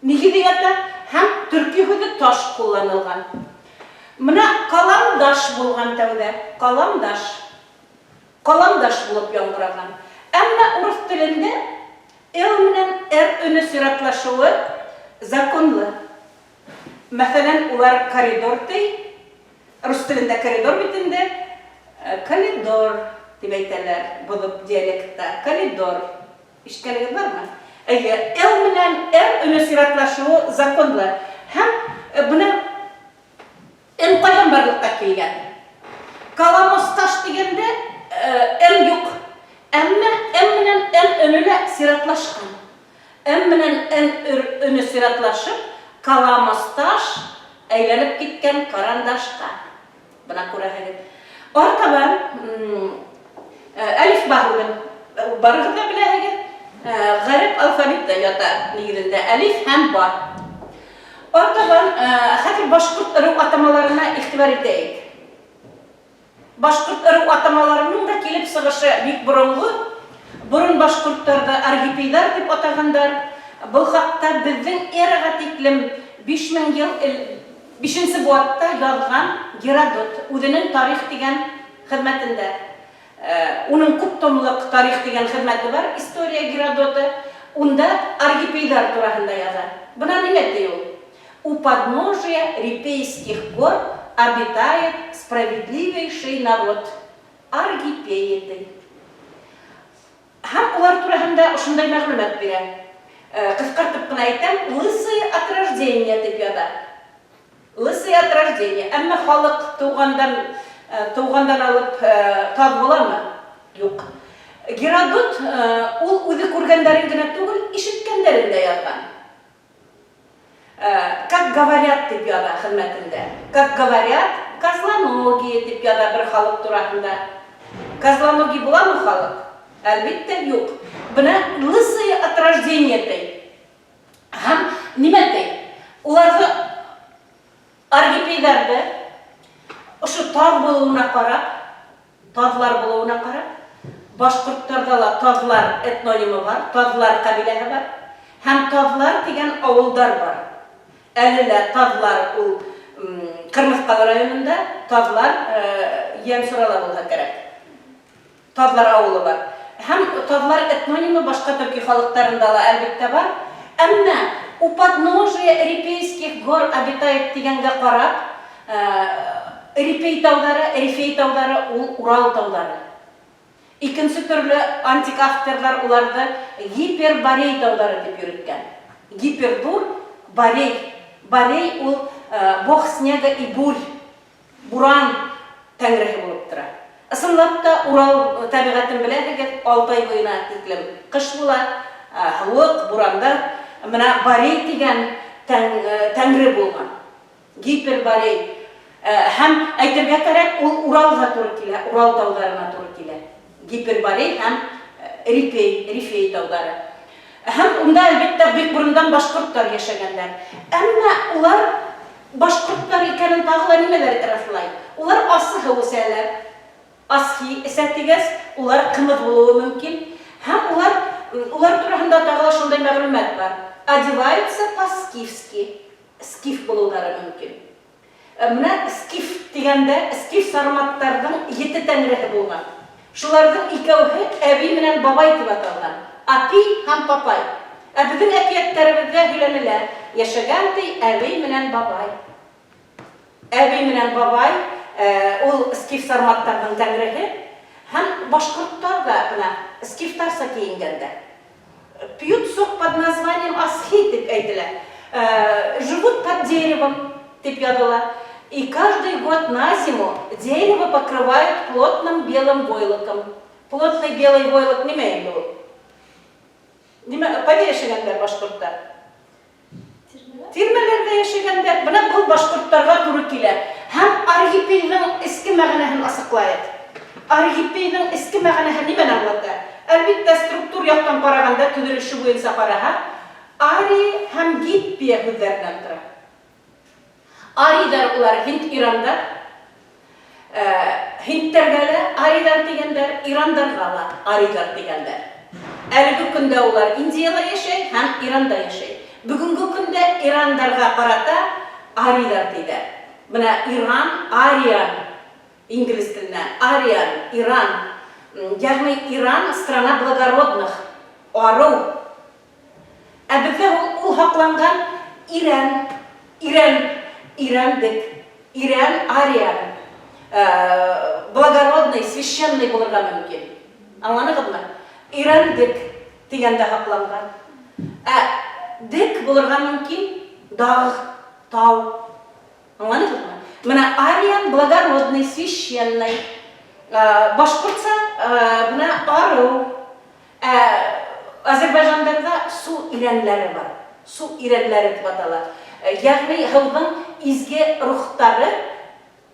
Speaker 1: нигеҙе ята һәм төрки һүҙе таш ҡулланылған. Мына каламдаш булған тәүҙә, каламдаш. Каламдаш булып яңгыраған. Әммә урыҫ телендә Л менән Р өнө сиратлашыуы законлы. Мәҫәлән, улар коридор ти, рус телендә коридор бит инде, калидор дип әйтәләр, боҙоп диалектта, калидор. Ишеткәнегеҙ бармы? Әйе, Л менән Р өнө сиратлашыуы законлы. Һәм бына Н ҡайҙан барлыҡҡа килгән? Каламосташ тигәндә Н юҡ. Әммә М менән Н өнө лә сиратлашҡан. М менән Н өнө сиратлашып, каламосташ әйләнеп киткән карандашҡа. Бына күрәһегеҙ. Артабан әлифба һүҙен барығыҙ ҙа беләһегеҙ. Ғәрәп алфавиты ята нигеҙендә әлиф һәм ба. Артабан хәҙер башҡорт ырыу атамаларына иғтибар итәйек. Башҡорт ырыу атамаларының да килеп сығышы бик боронғо. Борон башҡорттарҙы аргипейҙар тип атағандар. Был хаҡта беҙҙең эраға тиклем 5000 йыл бишенсе быуатта яҙған Геродот үҙенең Тарих тигән хеҙмәтендә. Уның күп томлыҡ Тарих тигән хеҙмәте бар, История Геродота. Унда аргипейҙар тураһында яҙа. Бына нимә ти ул, У подножия Рипейских гор обитает справедливейший народ, аргипеи, ти. Һәм улар тураһында ошондай мәгълүмат бирә. Кыскартып кына әйтәм, лысые от рождения дип яза. Лысые от рождения. Әмма халык туғандан алып таз буламы? Юк. Геродот ул үҙе күргәндәрен генә түгел, ишеткәндәрен дә яҙған. Как говорят дип яза хеҙмәтендә. Как говорят, козлоногие дип яза бер халыҡ тураһында. Козлоногий буламы халыҡ? Әлбиттә, юҡ. Бына лысые от рождения ти. Һәм нимә ти? Уларҙы, аргипейҙарҙы, ошо таҙ булыуына ҡарап, таҙлар булыуына ҡарап, башҡорттарҙа ла таҙлар этнонимы бар, таҙлар ҡәбиләһе бар һәм таҙлар тигән ауылдар бар. Әле лә таҙлар ул Ҡырмыҫҡалы районында, таҙлар Ейәнсурала булһа кәрәк. Таҙлар ауылы бар. Һәм таҙлар этнонимы башҡа төрки халыҡтарында ла әлбиттә бар. Әммә у подножия Рипейских гор обитает тигәнгә ҡарап, Рипей тауҙары, Рифей тауҙары ул Урал тауҙары. Икенсе төрлө антик авторҙар уларҙы Гиперборей тауҙары тип йөрөткән. Гипер ҙур, Борей. Борей ул бог снега и бурь, буран тәңреһе булып тора. Ысынлап та, Урал тәбиғәтен беләһегеҙ, 6 ай буйына тиклем ҡыш була, һыуыҡ, бурандар. Бына Борей тигән тәңре булған. Гиперборей. Һәм әйтергә кәрәк, ул Уралға тура килә, Урал тауҙарына тура килә. Гиперборей һәм Рипей, Рифей тауҙары. Һәм унда, әлбиттә, бик борондан башҡорттар йәшәгәндәр. Әммә улар башҡорттар икәнен тағы ла нимәләр раҫлай? Улар асы һыу эсәләр. Асхи эсә тигәс, улар ҡымыҙ булыуы мөмкин. Һәм улар тураһында тағы ла шундай мәғлүмәт бар. Одеваются по-скифски. Скиф булыуҙары мөмкин. Менә скиф тигәндә, скиф сарматтарҙың ете тәңреһе булған. Шуларҙың икәүһе әбей менән бабай тип аталған. Апи һәм Папай. Ә беҙҙең әкиәттәребеҙҙә һөйләнелә, йәшәгән ти әбей менән бабай. Әбей менән бабай ул скиф сарматтарҙың тәңреһе һәм башҡорттар ҙа бына скифтарса кейенгәндәр. Пьют сок под названием асхи дип әйтелә. Живут под деревом дип яҙыла. И каждый год на зиму дерево покрывают плотным белым войлоком. Плотный белый войлок нимә инде ул? Нимә, ҡайҙа йәшәгәндәр башҡорттар? Тирмәләрҙә йәшәгәндәр. Бына был башҡорттарға тура килә. Һәм аргипейҙың эске мәғәнәһен асыҡлайыҡ. Аргипейҙың эске мәғәнәһе нимәне аңлата? Әлбиттә, структур яҡтан ҡарағанда, төҙөлөшө буйынса ҡараһаҡ, ари һәм гиппия һүҙҙәренән тора. Арийҙар улар һинд ирандар, һиндтәргә лә арийҙар тигәндәр, ирандарға ла арийҙар тигәндәр. Әлеге көндә улар Индияла йәшәй һәм Иранда йәшәй. Бөгөнгө көндә ирандарға ҡарата арийҙар тиҙәр. Бына Иран, Ариан, инглиз теленә Ариан, Иран, йәғни Иран страна благородных, арыу. Ә беҙҙә ул һаҡланған Ирән, Ирән, Ирәндек, Ирән, Ариан, благородный, священный булырға мөмкин. Аңланығыҙмы? Ирәндек тигәндә һаҡланған. Ә дек булырға мөмкин дағы, тау. Аңланығыҙмы? Бына Ариан благородный, священный. Башҡортса бына арыу. Ә Азербайжандарҙа су ирәнләре бар. Су ирәнләре тип атала. Йәғни һыуҙың изге рухтары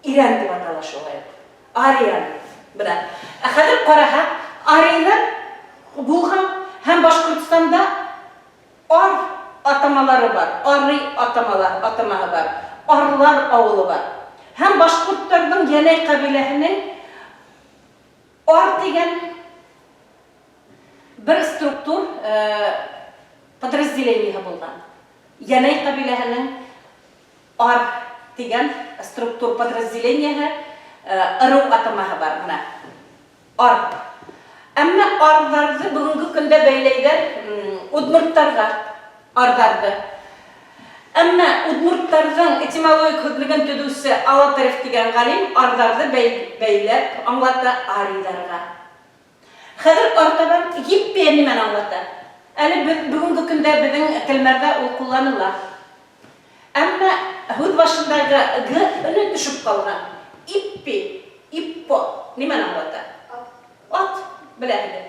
Speaker 1: ирән тип атала шулай уҡ. Ариан. Бына. Ә хәҙер ҡараһаҡ, арийҙар булған һәм Башҡортостанда ар атамалары бар. Арый атамалар, атамаһы бар. Арлар ауылы бар. Һәм башҡорттарҙың Йәнәй ҡәбиләһенең Ар тигән бер структур подразделениеһы булған. Йәнәй ҡәбиләһенең Ар тигән структур подразделениеһы, ырыу атамаһы бар. Бына. Ар. Әмма ардарҙы бөгөнгө көндә бәйләйҙәр удмурттарға, ардарҙы. Әмма удмурттарҙың этимологик һүҙлеген төҙөүсе Алатырев тигән галим ардарҙы бәйләп аңлата арийҙарға. Хәҙер артабан еппия нимәне аңлата? Әле бөгөнгө көндә беҙҙең телмәрҙә ул ҡулланыла. Әмма һүҙ башындагы г өнө төшөп ҡалған. Иппи, иппо нимәне аңлата? Ат. Ат, беләһегеҙ.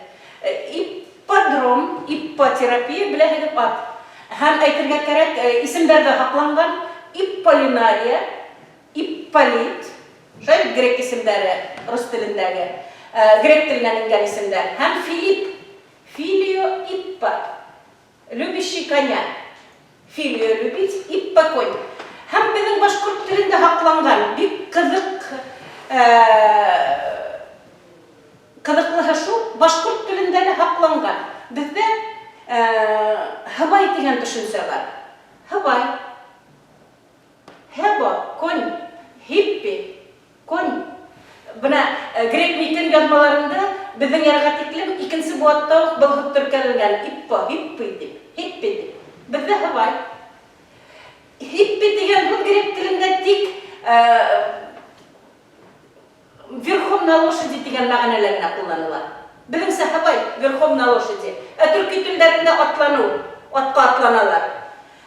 Speaker 1: Ипподром, иппотерапия, беләһегеҙ, ат. Һәм әйтергә кәрәк, исемдәр дә һаҡланған. Ипполинария, Ипполит, шулай бит грек исемдәре, рус телендәге, грек теленнән ингән исемдәр, һәм Филипп, Филио Иппа, любящий коня, Филио любить, Иппа конь. Һәм безнең башкорт телендә һакланган бик кызык, кызыклыһы шул, башкорт телендә дә һакланган. Бездә һыбай дигән төшенчә бар. Һыбай. Һебо, конь, һиппи, конь. Бына грек митен язмаларында безнең ярга тиклем икенче быуатта ук был һүҙ теркәлгән, иппо, һиппи дип, һиппи дип. Беҙҙә һыбай. Һиппи тигән һүҙ грек телендә тик Верхом на лошади дигән мәгънәлә генә кулланыла. Безнеңчә һыбай, верхом на лошади. Ә төрки телләрендә атлану, атка атланалар.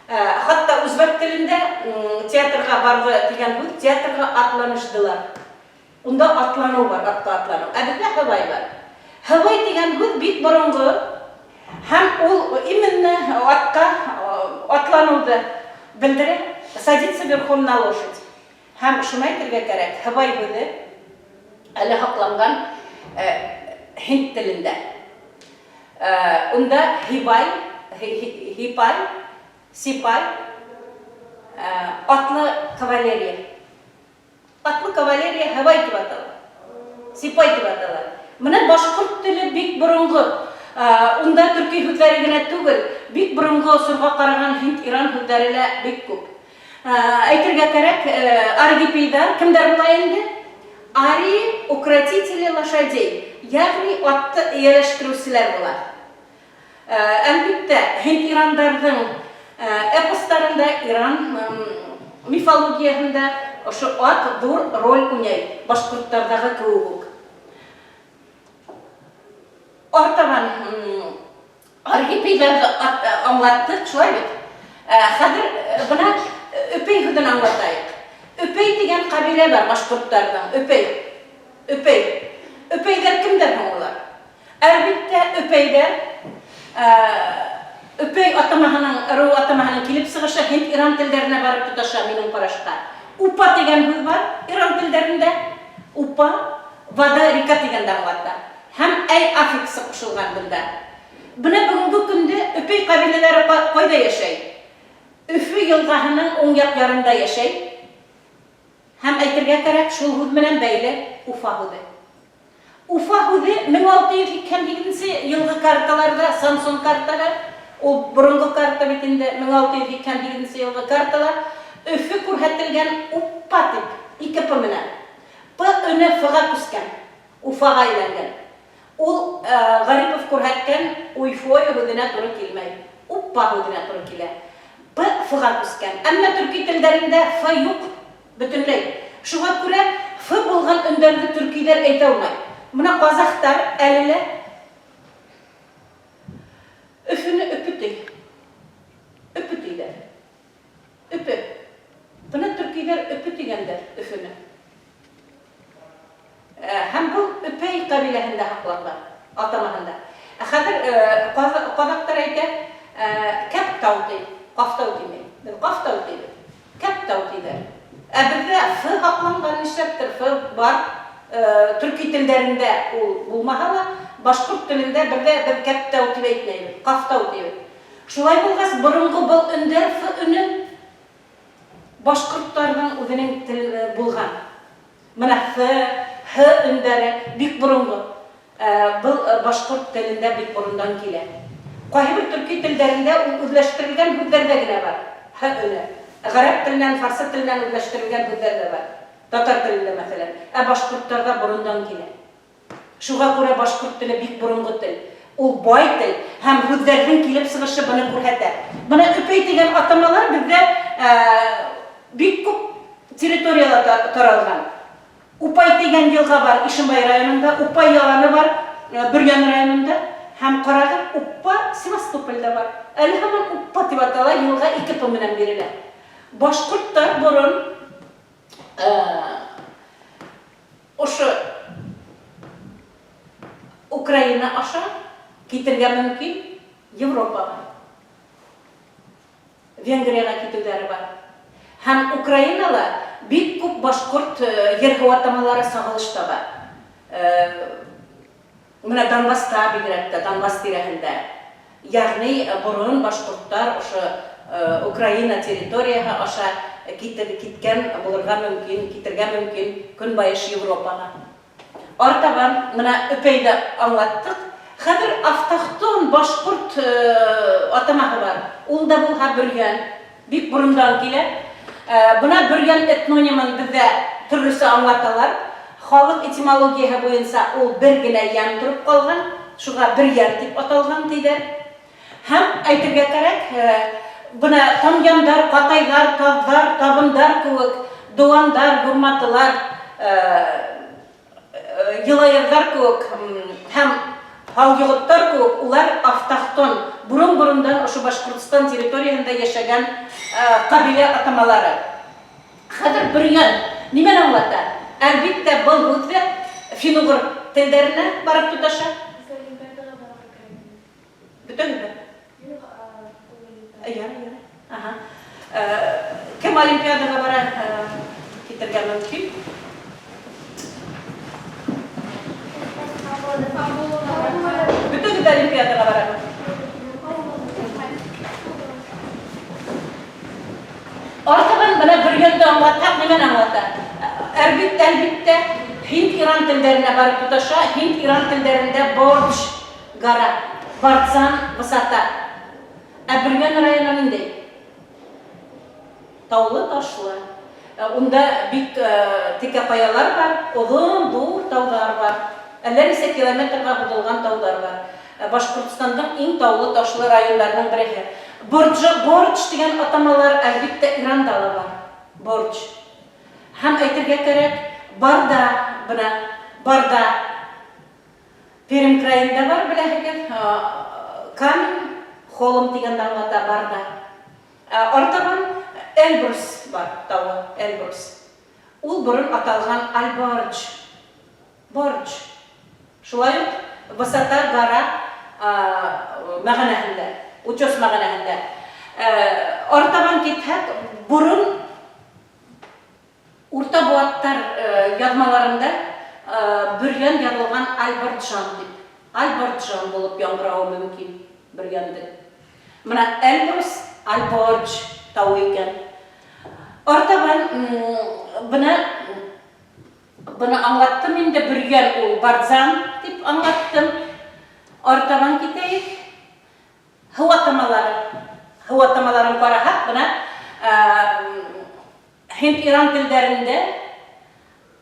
Speaker 1: Хатта үзбәк телендә театрга барды дигән һүз театрга атланышдылар. Унда атлану бар, атка атлану. Ә бездә һыбай бар. Һыбай дигән һүз бик борынгы һәм ул именно атка атлануды белдерә, садиться верхом на лошадь. Һәм шуны әйтергә кәрәк, һыбай һүзе әле һакланган һинд телендә. Унда һибай, һипай, сипай, атлы кавалерия. Атлы кавалерия һыбай дип атала. Сипай дип атала. Менә башкорт теле бик борынгы. Унда төрки һүҙләре генә түгел, бик борынгы осорға ҡараған һинд-иран һүҙҙәре лә бик күп. Әйтергә кәрәк, аргипийҙар кемдәр була инде? Арии, укротители лошадей, ягъни атты ияләштерүселәр була. Әлбиттә, һинд-ирандарҙың эпостарында, иран мифологияһында ошо ат ҙур роль уйнай, башҡорттарҙағы кеүек үк. Артабан архипейҙарҙы аңлаттыҡ, шулай бит? Ә хәҙер бына өпей һүҙен аңлатайыҡ. Өпей тигән ҡәбилә бар башҡорттарҙың, өпей. Өпей. Өпейҙәр кемдәр һуң улар? Әлбиттә, өпейҙәр, өпей атамаһының, ырыу атамаһының килеп сығышы һинд-иран телдәренә барып тоташа, минең ҡарашта. Упа тигән һүҙ бар иран телдәрендә. Упа, вода, река тигәнде аңлата. Һәм әй аффиксы ҡушылған бында. Бына бөгөнгө көндә өпей ҡәбиләләре кайда йәшәй? Өфө елгаһының уң яҡ ярында йәшәй. Һәм әйтергә кәрәк, шул һүҙ менән бәйле Уфа һүҙе. Уфа һүҙе 1688 нче елгы карталарда, Самсон картаһы, ул борынгы карта бит инде, 1688 нче елгы картала Өфө күрһәтелгән Уппа дип, ике п менән. П өне ф-га күчкән, Уфага әйләнгән. Ул Гарипов күрһәткән Уйфою һүҙенә туры килмәй, Уппа һүҙенә туры килә. П ф-га күчкән. Әмма төрки телдәрендә ф юк. Бөтенләй. Шуңа күрә ф булган өндәрне төркиләр әйтә алмай. Менә казахтар әле лә Өфене Өпе ди. Өпе диләр. Өпе. Менә төркиләр Өпе дигәннәр Өфене. Һәм был Өпәй кабиләһендә һакланган, атамаһында. Ә хәзер казактар әйтә, Кәптау ди, Кафтау дими. Без Кафтау дибез. Кәптау диләр. Ә бездә ф һакланган, нишләптер, ф бар. Төрки телдәрендә ул булмаһа ла, башкорт телендә бер дә без Кәптау дип әйтмәйбез, Кафтау дибез. Шулай булгач, борынгы был өндәр ф өне башкортларның үзенең тел булган. Менә һ, һы өндәре бик борынгы. Был башкорт телендә бик борындан килә. Кайбер төрки телдәрендә ул үзләштерелгән һүзләрдә генә бар, һ өне. Гарәп теленнән, фарсы теленнән үзләштерелгән һүзләр дә бар. Татар телендә, мәсәлән. Ә башкортларда борындан килә. Шуга күрә башкорт теле бик борынгы тел. Ул бай тел һәм һүҙҙәрҙең килеп сығышы быны күрһәтә. Бына өпәй тигән атамалар беҙҙә бик күп территорияла таралган. Упай тигән елга бар Ишембай районында, Упай яланы бар Бөрйән районында һәм карагыз, Уппа Севастопольдә бар. Әле һаман Уппа дип атала, елга ике п менән бирелә. Башкорттар борын ошо Украина аша китергә мөмкин Европага. Венгриягә китүләре бар. Һәм Украинала бик күп башкорт ер-һу атамалары сагылыш таба. Менә Донбасста бигрәк тә, Донбасс тирәһендә. Ягъни борын башкорттар ошо Украина территорияһе аша китер, киткән булырга мөмкин, китергә мөмкин Көнбаеш Европага. Артабан менә Өпәйдә аңлаттык. Хәзер автохтон башкорт атамаһы бар. Ул да булһа Бөрйән. Бик борындан килә. Бына Бөрйән этнонимын бездә төрлесә аңлаталар. Халык этимологияһе буенча ул бер генә ян торып калган, шуга Бөрйән дип аталган, диләр. Һәм, әйтергә кәрәк, бына тамьяндар, катайлар, таздар, табындар кеүек, дуандар, гурматылар, елаердар кеүек һәм һалйоготтар кеүек, улар автохтон, борын-борындан ошо Башкортстан территорияһендә яшәгән кабилә атамалары. Хәзер Бөрйән нимәне аңлата? Әлбиттә, был һүҙ ҙә фин-угыр телдәренә барып тоташа.
Speaker 2: Без олимпиадага барырга кирәк иде.
Speaker 1: Бөтәгез дә?
Speaker 2: Юк, түгел.
Speaker 1: Ярый, ярый. Ага. Кем олимпиадага бара, китергә мөмкин. Бөтәгез дә олимпиадага барамы? Артыгын менә бөрйәндә аңлатсак, нимәне аңлата? Әлбиттә, әлбиттә, һинд-иран телләренә барып тоташа. Һинд-иран телләрендә борч, Гора. Барцан, высота. Ә Бөрйән районы нинди? Таулы, ташлы. Унда бик текә каялар бар, озын, зур таулар бар. Әллә ничә километрга һузылган таулар бар. Башкортстанның иң таулы, ташлы районнарының береһе. Борджы, Бордж дигән атамалар, әлбиттә, Иранда ла бар. Бордж. Һәм әйтергә кәрәк, Барда, менә Барда. Пермь краенда бар, беләһегез, Камень, холм дигәнне аңлата, Барда. Ә артабан Эльбрус бар, тавы, Эльбрус. Ул борын аталган Альбордж, Бордж. Шулай ук высота, гора мәгънәһендә, утес мәгънәһендә. Артабан китһәк, борын Урта Буаттар язмаларында Бөрьян язылган Альборджан дип. Альборджан булып яңгыравы мөмкин Бөрьяндең. Менә Эльбрус, Альбордж тавы икән. Артабан менә быны аңлаттым инде, Бөрьян ул Бардзан дип аңлаттым. Артабан китәек. Һу атамалары. Һу атамаларын карасак, менә Һинд-Иран телләрендә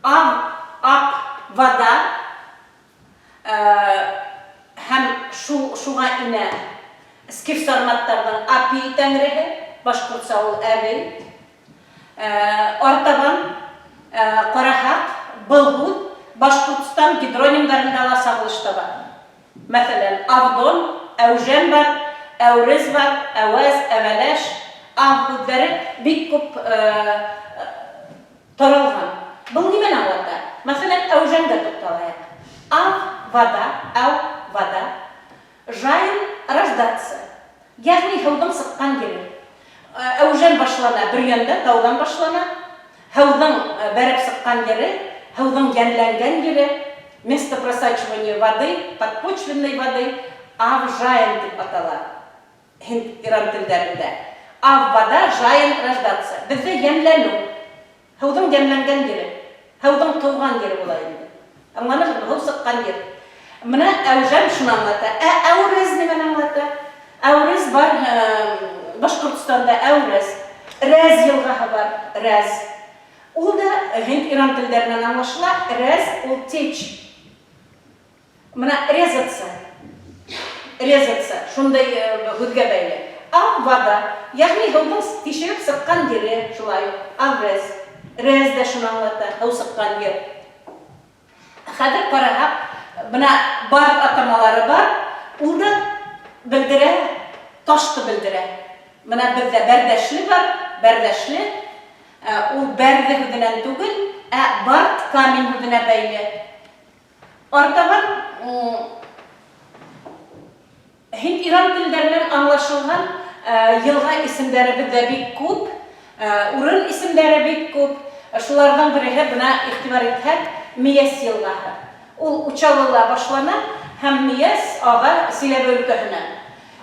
Speaker 1: ав, ап, вода һәм шу, шуга инә скиф-сарматтарның Апи тәңреһе, башкортча ул Әбей, артабан Карахак, Былгут, Башкортстан гидронимнарында ла сагылыш таба. Мәсәлән, Авдон, Әүжән бар, Әүрез бар, Әвәз, Әвәләш, ав һүзләре бик күп таралган. Был нимәне аңлата? Мәсәлән, Әүжәнгә тукталайык. Ав, вода, әү, вода. Жайын, рождаться. Ягъни һыуҙың сыҡҡан ере. Әүжән башлана, Бөрйәндә, тауҙан башлана. Һыуҙың бәреп сыҡҡан ере, һыуҙың йәнләнгән ере, место просачивания воды, подпочвенной воды, Авжаен дип атала һинд-иран телдәрендә. Ав, вода, жаен, рождаться. Бездә йәнләнү. Һыуҙың йәнләнгән ере. Һыуҙың тыуған ере була инде. Аңланыгызмы? Һыу сыҡҡан ер. Менә Әүжән шуны аңлата. Ә Әүрез нимәне аңлата? Әүрез бар Башкортстанда, Әүрез. Рәз елгаһы бар, Рәз. Ул да һинд-иран телдәреннән аңлашыла. Рәз ул течь. Менә резаться, резаться, шундый һүҙгә бәйле. А вода, ягъни һыуның тишелеп сыҡҡан ере, шулай ук, аврез, рез дә шуны аңлата, һыу сыҡҡан ер. Хәҙер ҡараһаҡ, бына бар атамалары бар, ул да белдерә, ташты белдерә. Менә беҙҙә бәрҙәшле бар, бәрҙәшле, ул бәрҙе һүҙенән түгел, ә бард камень һүҙенә бәйле. Артабан һинд-иран телдәреннән аңлашылган елга исемдәре бездә бик күп, урын исемдәре бик күп. Шуларның береһе, бына игътибар итһәк, Мияс елгаһы. Ул Учалыла башлана һәм Мияс ага Силәбе өлкәһенә.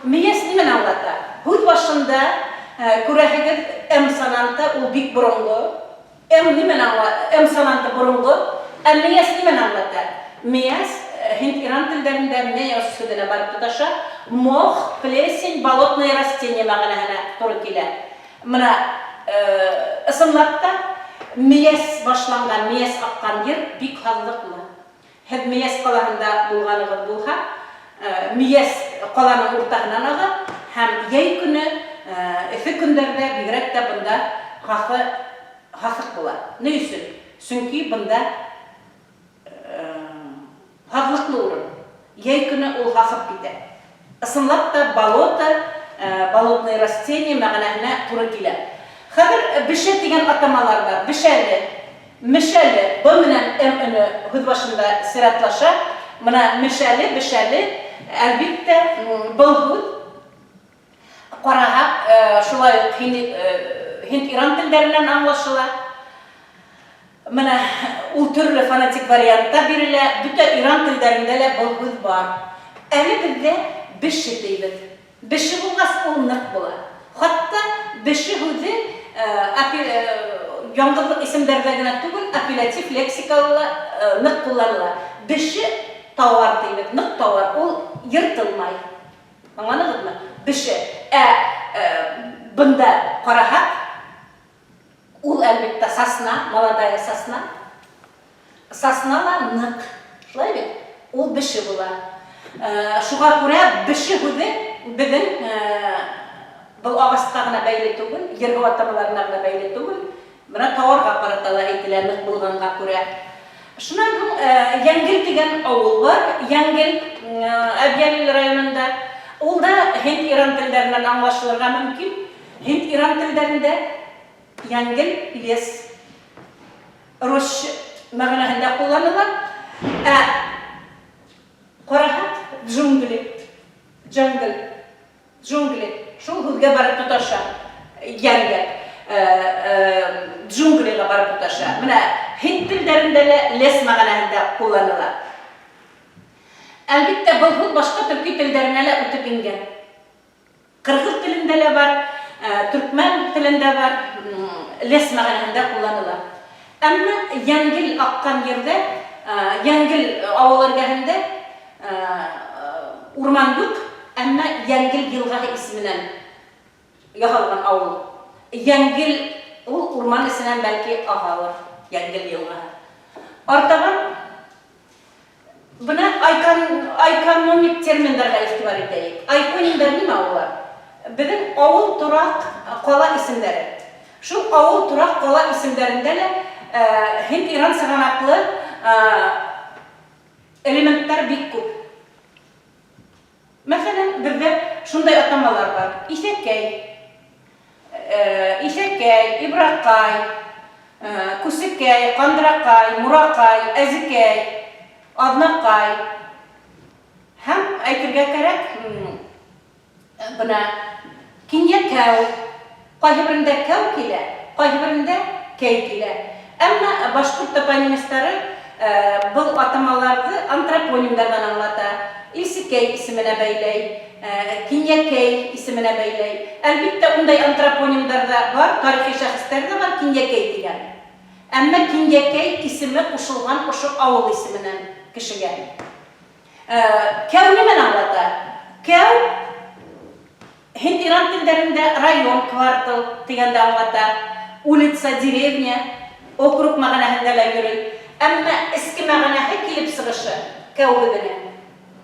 Speaker 1: Мияс нимәне аңлата? Һүҙ башында күрәһегеҙ, М сонанты, ул бик боронғо. М нимәне аңла, М сонанты борынгы, ә мияс нимәне аңлата? Мияс, һинд-иран телдәрендә меос сүзенә барып тоташа, мох, плесень, болотное растение мәгънәһенә туры килә. Менә, ысынлап та, мияс башланган, мияс аккан ер бик һазлыклы. Һеҙ Миәс ҡалаһында булғанығыҙ булһа, Миәс ҡаланың уртаһынан аға һәм йәй көнө, эҫе көндәрҙә бигерәк тә бында һаҫы, һаҫыҡ була. Ни өсөн? Сөнки бында һаҙлыҡлы урын. Йәй көнө ул һаҫып китә. Ысынлап та болото, болотные растения мәгънәһенә туры килә. Хәҙер беше дигән атамалар бар. Бешәле, мешәле, б менән м өне һүҙ башында сиратлаша. Менә мешәле, бешәле, әлбиттә, был һүҙ караһак, шулай ук һинд-иран телдәреннән аңлашыла. Менә ул төрле фонетик вариантта бирелә, бөтә иран телдәрендә лә был һүҙ бар. Әле бездә беше дибез. Беше булгас, ул нык була. Хатта беше һүҙе яңгыҙлыҡ исемдәрҙә генә түгел, апеллятив лексикала ла нык кулланыла. Беше тауар дибез, нык тауар, ул ертылмай. Аңланыгыҙмы? Беше. Ә бында караһак, Ул, әлбиттә, сосна, молодая сосна. Сосна ла нык, шулай бит? Ул беше була. Шуга күрә беше һүзе безнең был агаска гына бәйле түгел, ергә атамаларына гына бәйле түгел, менә тауарга карата ла әйтелә нык булганга күрә. Шуннан һуң Йәнгел дигән авыл бар, Йәнгел, Әбйәлил районында. Ул да һинд-иран телдәреннән аңлашылырга мөмкин. Һинд-иран телдәрендә янгел, лес, роща мәгънәһендә кулланыла, ә карахат, джунгли, джангл, джунгли, шул һүзгә барып тоташа, янгел, джунглига барып тоташа. Менә һинд телдәрендә лә лес мәгънәһендә кулланыла. Әлбиттә, был һүҙ башка төрки телдәренә лә үтеп ингән. Кыргыз телендә лә бар, төркмән телендә бар, лес мәгънәһендә кулланыла. Әмма Янгел аккан йирдә, Янгел авылы эргәһендә урман юк, әмма Янгел елгаһы исеменнән яһалган авыл. Янгел ул урман эченнән бәлки агалыр, Янгел елгаһы. Артабан Менә айкономик терминнарга игътибар итәек. Айконимнар нимә алар? Безнең авыл, торак, кала исемнәре. Шул авыл, торак, кала исемнәрендә лә һинд-иран сыганаклы элементлар бик күп. Мәсәлән, бездә шундай атамалар бар, Исәкәй, Исәкәй, Ибракай, Күсекәй, Кандыракай, Муракай, Әзекәй, Азнакай. Һәм әйтергә кәрәк, Менә Киньякәү, кайһыберендә кәү килә, кайһыберендә кәй килә. Әмма башкорт топонимистлары был атамаларҙы антропонимдарҙан аңлата, Илсекәй исеменә бәйләй, Киньякәй исеменә бәйләй. Әлбиттә, ундай антропонимдар да бар, тарихи шәхестәр дә бар Киньякәй дигән. Әмма Киньякәй исеме кушылган ошо авыл исеменән кешегә. Кәү нимәне аңлата? Кәү һинд-иран телдәрендә район, квартал дигәнде аңлата, улица, деревня, округ мәгънәһендә лә йөри. Әмма эске мәгънәһе, килеп чыгышы, кәү һүзенең.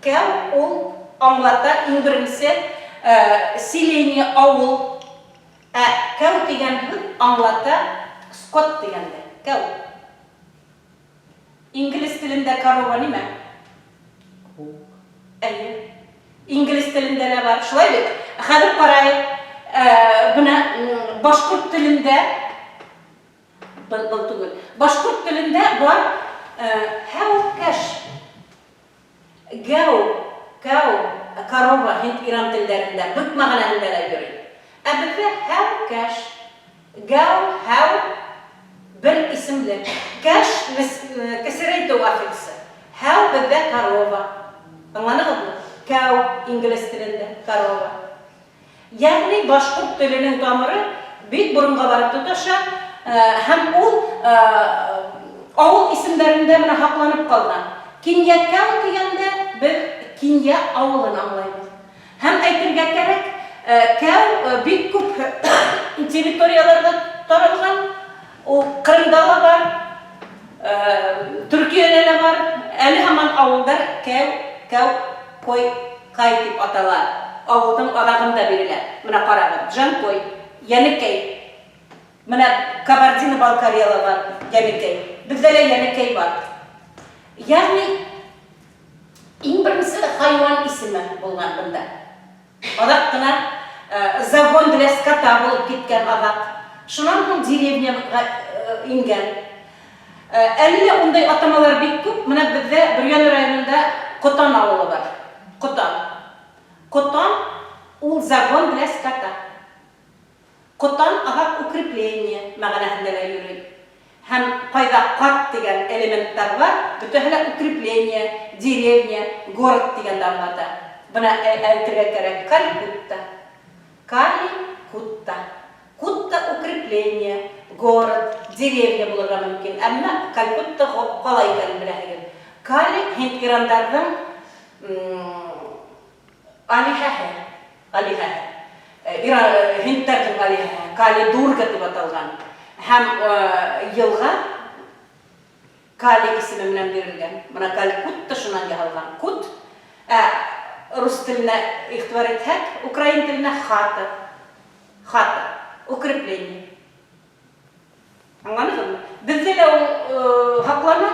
Speaker 1: Кәү ул аңлата иң беренче селение, авыл. Ә кәү дигән һүз аңлата скот дигәнде. Кәү. Инглиз телендә корова нимә? Әйе. Инглиз телендә дә бар. Шулай бит? Хәзер караек. Менә башкорт телендә был, был түгел. Башкорт телендә бар һәүкәш. Гәү, кәү, корова һинд-иран телләрендә бык мәгънәһендә дә йөри. Ә бездә һәү, кәш. Гәү, һәү бер исемле. Кәш, кесерәйтү аффиксы. Һәү бездә корова. Аңладыгызмы? Кәү, инглиз телендә, корова. Ягъни башкорт теленең тамыры бик борынга барып тоташа һәм ул авыл исемнәрендә менә һакланып калган. Киньякәү дигәндә без Кинья авылын аңлыйбыз. Һәм әйтергә кәрәк, кәү бик күп территорияләрдә таралган. Ул Кырымда ла бар, Төркиядә лә бар. Әле һаман авылдар кәү, кәү, кой, кай дип атала. Авылның алагында бирелә. Менә карагыз, Джанкой, Янекәй. Менә Кабардино-Балкарияла бар Янекәй. Бездә лә Янекәй бар. Ягъни иң беренче хайван исеме булган бында. Азак кына загон для скота булып киткән азак. Шуннан һуң деревняга иңгән. Әле дә ундай атамалар бик күп. Менә бездә Бөрьян районында Котан авылы бар. Котан. Котан ул загон для скота. Котан азак укрепление мәгънәһендә дә йөри. Һәм кайда кат дигән элементлар бар, бөтәһе дә укрепление, деревня, город дигәнне аңлата. Бына әйтергә кәрәк, Калькутта. Кали-кутта. Кутта укрепление, город, деревня булырга мөмкин, әмма Калькутта кала икәнен беләһегез. Кали һинд-ирандарның алиһәһе. Алиһәһе. Ира, һиндтәрнең алиһәһе, Кали Дурга дип аталган һәм елга Кали исеме белән бирелгән. Менә Калькутта шуннан яһалган. Кут, ә рус теленә игътибар итһәк, украин теленә хата. Хата. Укрепление. Аңладыгызмы? Бездә дә ул һаклана.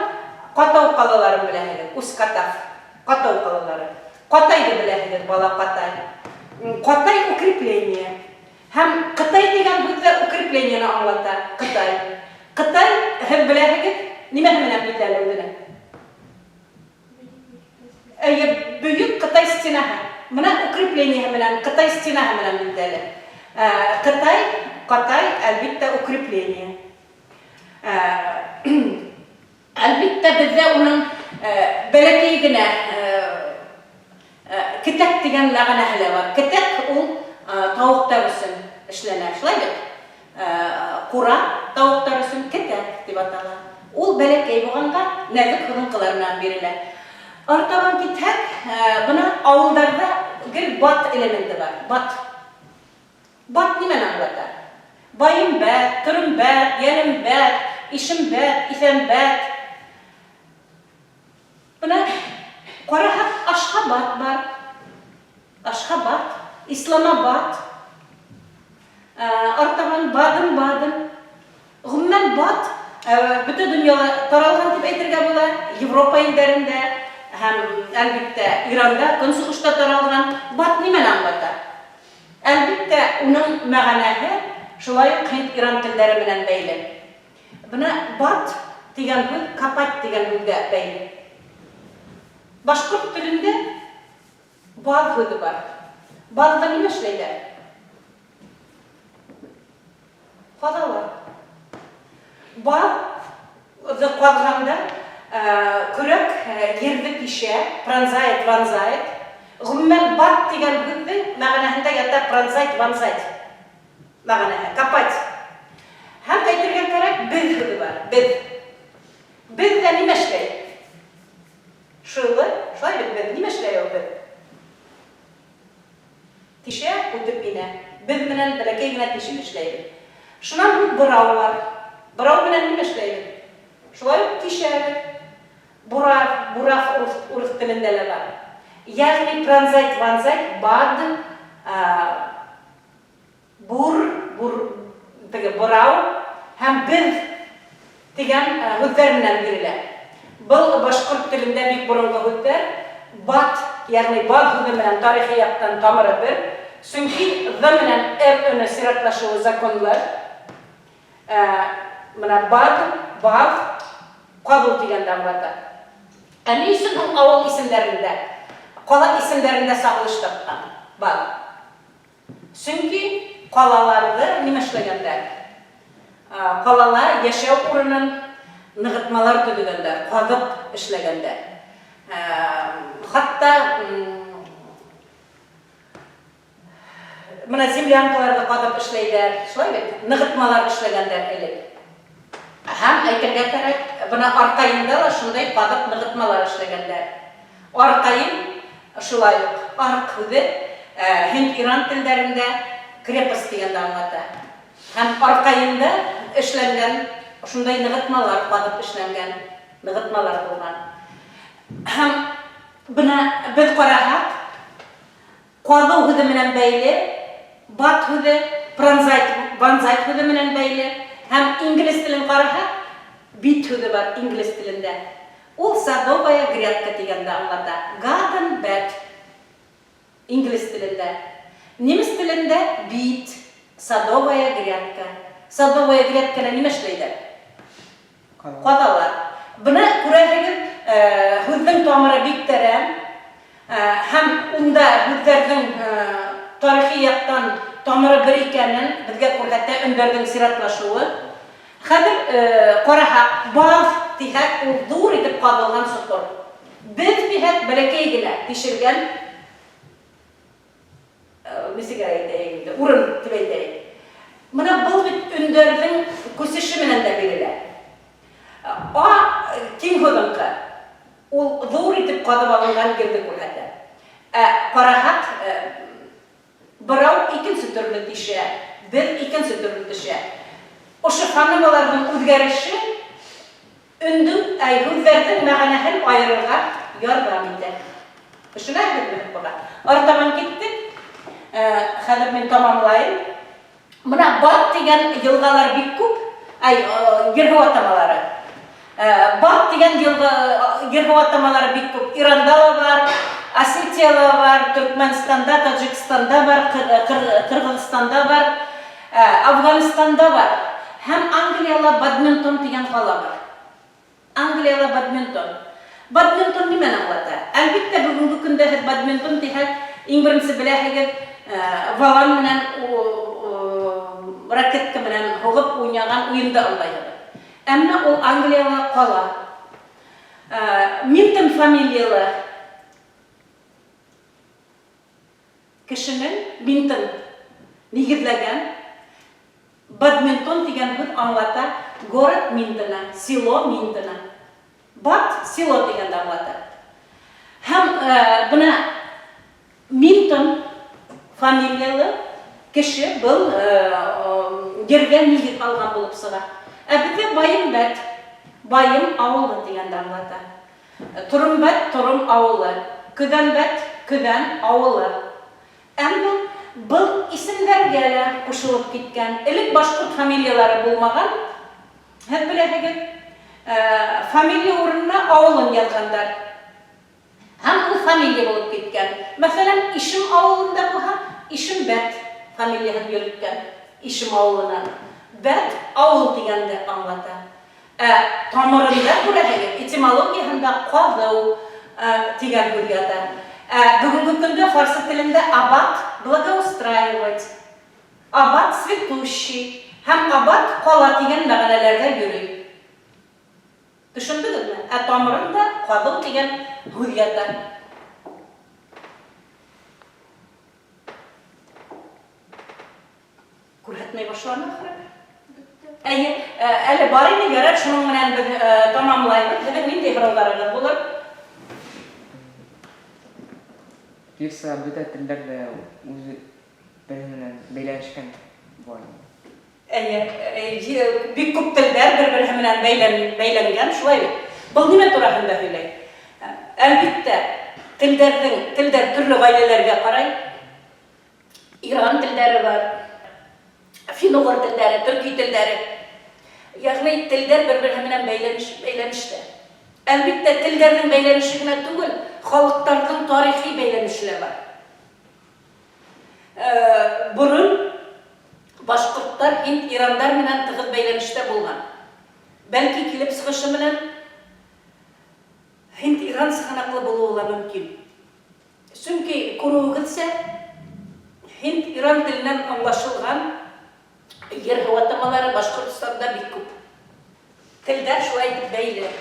Speaker 1: Катау калаларын беләһегез, Усть-Катав, Катау калалары. Катай да беләһегез, бала Катай. Катай укрепление. Һәм Кытай дигән һүз дә укреплениене аңлата. Кытай. Кытай, һез беләһегез, нимәһе менән билгеле үзенең? Әйе, Бөек Кытай стенаһы. Менә укреплениеһе белән, Кытай стенаһы белән билгеле. Кытай, Катай, әлбиттә, укрепление. Әлбиттә, бездә уның бәләкәй генә Кетәк дигән мәгънәһе дә бар. Кетәк ул тавыктар өчен эшләнә, шулай бит? Кура тавыктар өчен кетәк дип атала. Ул бәләкәй булганга нәзек һыгынкылар белән бирелә. Артабан китһәк, менә авылдарда гел бат элементы бар, бат. Бат нимәне аңлата? Баембәт, Төрембәт, Ялембәт, Ишембәт, Исәнбәт. Менә караһак, Ашхабад бар. Ашхабад, Исламабад, артабан Баден-Баден. Гомумән, бад бөтә дөньяга таралган дип әйтергә була. Европа илләрендә һәм, әлбиттә, Иранда, Көнчыгышта таралган. Бад нимәне аңлата? Әлбиттә, уның мәганәһе шулай ук һинд-иран телләре белән бәйле. Менә бат дигән һүз копать дигән һүзгә бәйле. Башкорт телендә баз һүзе бар. Базда нимә эшләйләр? Казалар. Базны казганда көрәк ерды тишә, пронзает, вонзает. Гомумән, бат дигән һүзнең мәгънәһендә ята пронзать, вонзать. Мәгънәһе, копать. Һәм әйтергә кәрәк, без һүзе бар, без. Без дә нимә эшләй? Шилы, шулай бит, без нимә эшләй ул без? Тишә, үтеп инә. Без белән бәләкәй генә тишек эшләйбез. Шуннан һуң бырау бар. Бырау белән нимә эшләйбез? Шулай ук тишәбез. Бурав, бурав урыс, урыс телендә лә бар. Ягъни пронзать, вонзать, бад, бур, бур, теге борау һәм без дигән һүзләр белән бирелә. Был башкорт телендә бик борынгы һүзләр. Бат, ягъни бад һүзе белән тарихи яктан тамыры бер. Чөнки д белән р өне чиратлашуы законлы. Менә бад, бав, кабул дигәнне аңлата. Ә ни өчен ул авыл исемнәрендә, кала исемнәрендә сагылыш тапкан, бад? Чөнки калаларды нимә эшләгәннәр? Калала яшәү урынын ныгытмалар төзегәннәр, казып эшләгәннәр. Хатта менә землянкаларда казып эшләйләр, шулай бит? Ныгытмалар эшләгәннәр элек. Һәм әйтергә кәрәк, менә Аркаимда ла шундай казып ныгытмалар эшләгәннәр. Аркаим, шулай ук арк һүзе, һинд-иран телләрендә крепость дигәнне аңлата. Һәм Аркаимда эшләнгән шундай ныгытмалар казып эшләнгән ныгытмалар булган. Һәм менә без карасак, Казу һүзе менән бәйле, бат һүзе, пронзать, вонзать һүзе менән бәйле һәм инглиз телен карасак, бит һүзе бар инглиз телендә. Ул садовая грядка дигәнне аңлата. Garden bed инглиз телендә. Немец телендә бит, садовая грядка. Садовая грядканы нимә эшләйләр? Казалар. Быны күрәһегез, һүзнең тамыры бик тәрән һәм унда һүзләрнең тарихи яктан тамыры бер икәнен безгә күрһәтә өндәрнең чиратлашуы. Хәзер караһак, баз диһәк, ул зур итеп казылган чокыр. Без диһәк, бәләкәй генә тишелгән Ничек әйтәйек инде, урын дип әйтәйек. Менә был бит өндәрнең күчеше менән дә бирелә. А киң һозынкы, ул зур итеп казып алынган герде күрһәтә. Ә карахак бырау икенче төрле тишә, без икенче төрле төшә. Ошо фонемаларның үзгәреше Өндү, әй, һүзләрнең мәгънәһен аерырга ярдәм итә. Төшенәһегезме һез моңа? Артабан киттек. Хәзер мин тамамлаем. Менә Бат дигән елгалар бик күп, әй, җир-һу атамалары. Бат дигән елга, җир-һу атамалары бик күп. Иранда ла бар, Осетияла бар, Төркмәнстанда, Таҗикстанда бар, Кыргызстанда бар. Ә, Әфганстанда бар. Һәм Англияла Бадминтон дигән кала бар. Англияла Бадминтон. Бадминтон нимәне аңлата? Әлбиттә, бүгенге көндә һез бадминтон диһәк, иң беренче беләһегез, волан менән ракетка менән һугып уйнаган уенды аңлайһыгыз. Әмма ул Англияла кала. Милтон фамилияле Кешенең бинтын нигезләгән Бадминтон дигән һүз аңлата город Минтона, село Минтона. Бад, село дигәнне аңлата. Һәм менә Минтон фамилияле кеше был җиргә нигез алган булып чыга. Ә бездә Баембәт, Баем авылы дигәнне аңлата. Торымбәт, Торым авылы. Көзәнбәт, Көзән авылы. Әмма был исемнәргә лә кушылып киткән. Элек башкорт фамилияләре булмаган, һез беләһегез. Фамилия урынына авылын язганнар. Һәм ул фамилия булып киткән. Мәсәлән, Ишем авылында булһа, Ишембәт фамилияһен йөрткән. Ишем авылына. Бәт, авыл дигәнне аңлата. Ә тамырында күрәһегез, этимологияһендә казыу дигән һүз ята. Ә бүгенге көндә фарсы телендә абад, благоустраивать, абад, цветущий һәм абад, кала дигән мәгънәләрдә йөри. Төшендегезме? Ә тамырында казыу дигән һүз ята. Күрһәтмәй башлады ахры. Әйе, әле бар иде, ярар, шуның белән без тамамлайбыз. Сезнең нинди һорауларыгыз булыр?
Speaker 3: Пьеса бөтә телләр дә үзе бере менән бәйләнешкән була инде.
Speaker 1: Әйе, бик күп телләр бер-бере белән бәйләнгән, шулай бит? Был нимә тураһында һөйләй? Әлбиттә, Телдәрнең, телдәр төрле гаиләләргә карай. Иран телдәре бар, фин-угыр телдәре, төрки телдәре. Ягъни телдәр бер-берһе менән бәйләнеш, бәйләнештә. Әлбиттә, телдәрнең бәйләнеше генә түгел, халыктарның тарихи бәйләнеше дә бар. Борын башкортлар һинд-ирандар менән тыгыз бәйләнештә булган. Бәлки килеп чыгышы менән һинд-иран сыгынаклы булуы ла мөмкин. Чөнки, күрүегезчә, һинд-иран теленнән аңлашылган ер-һу атамалары Башкортстанда бик күп. Телдәр шулай итеп бәйле.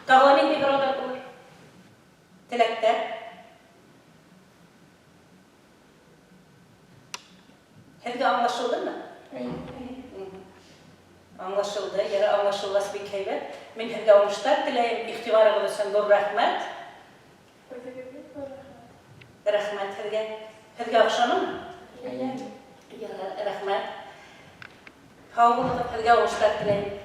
Speaker 1: Тагы ла нинди һораулар булыр? Теләктә. Һеҙгә аңлашылдымы?
Speaker 3: Әйе.
Speaker 1: Аңлашылды. Ярар, аңлашылғас бик һәйбәт. Мин һеҙгә уңыштар теләйем. Иғтибарығыҙ өсөн ҙур рәхмәт.
Speaker 2: Үҙегеҙгә ҙур рәхмәт.
Speaker 1: Рәхмәт һеҙгә. Һеҙгә оҡшанымы?
Speaker 3: Әйе.
Speaker 1: Ярар, рәхмәт. Һау булығыҙ, һеҙгә уңыштар теләйем.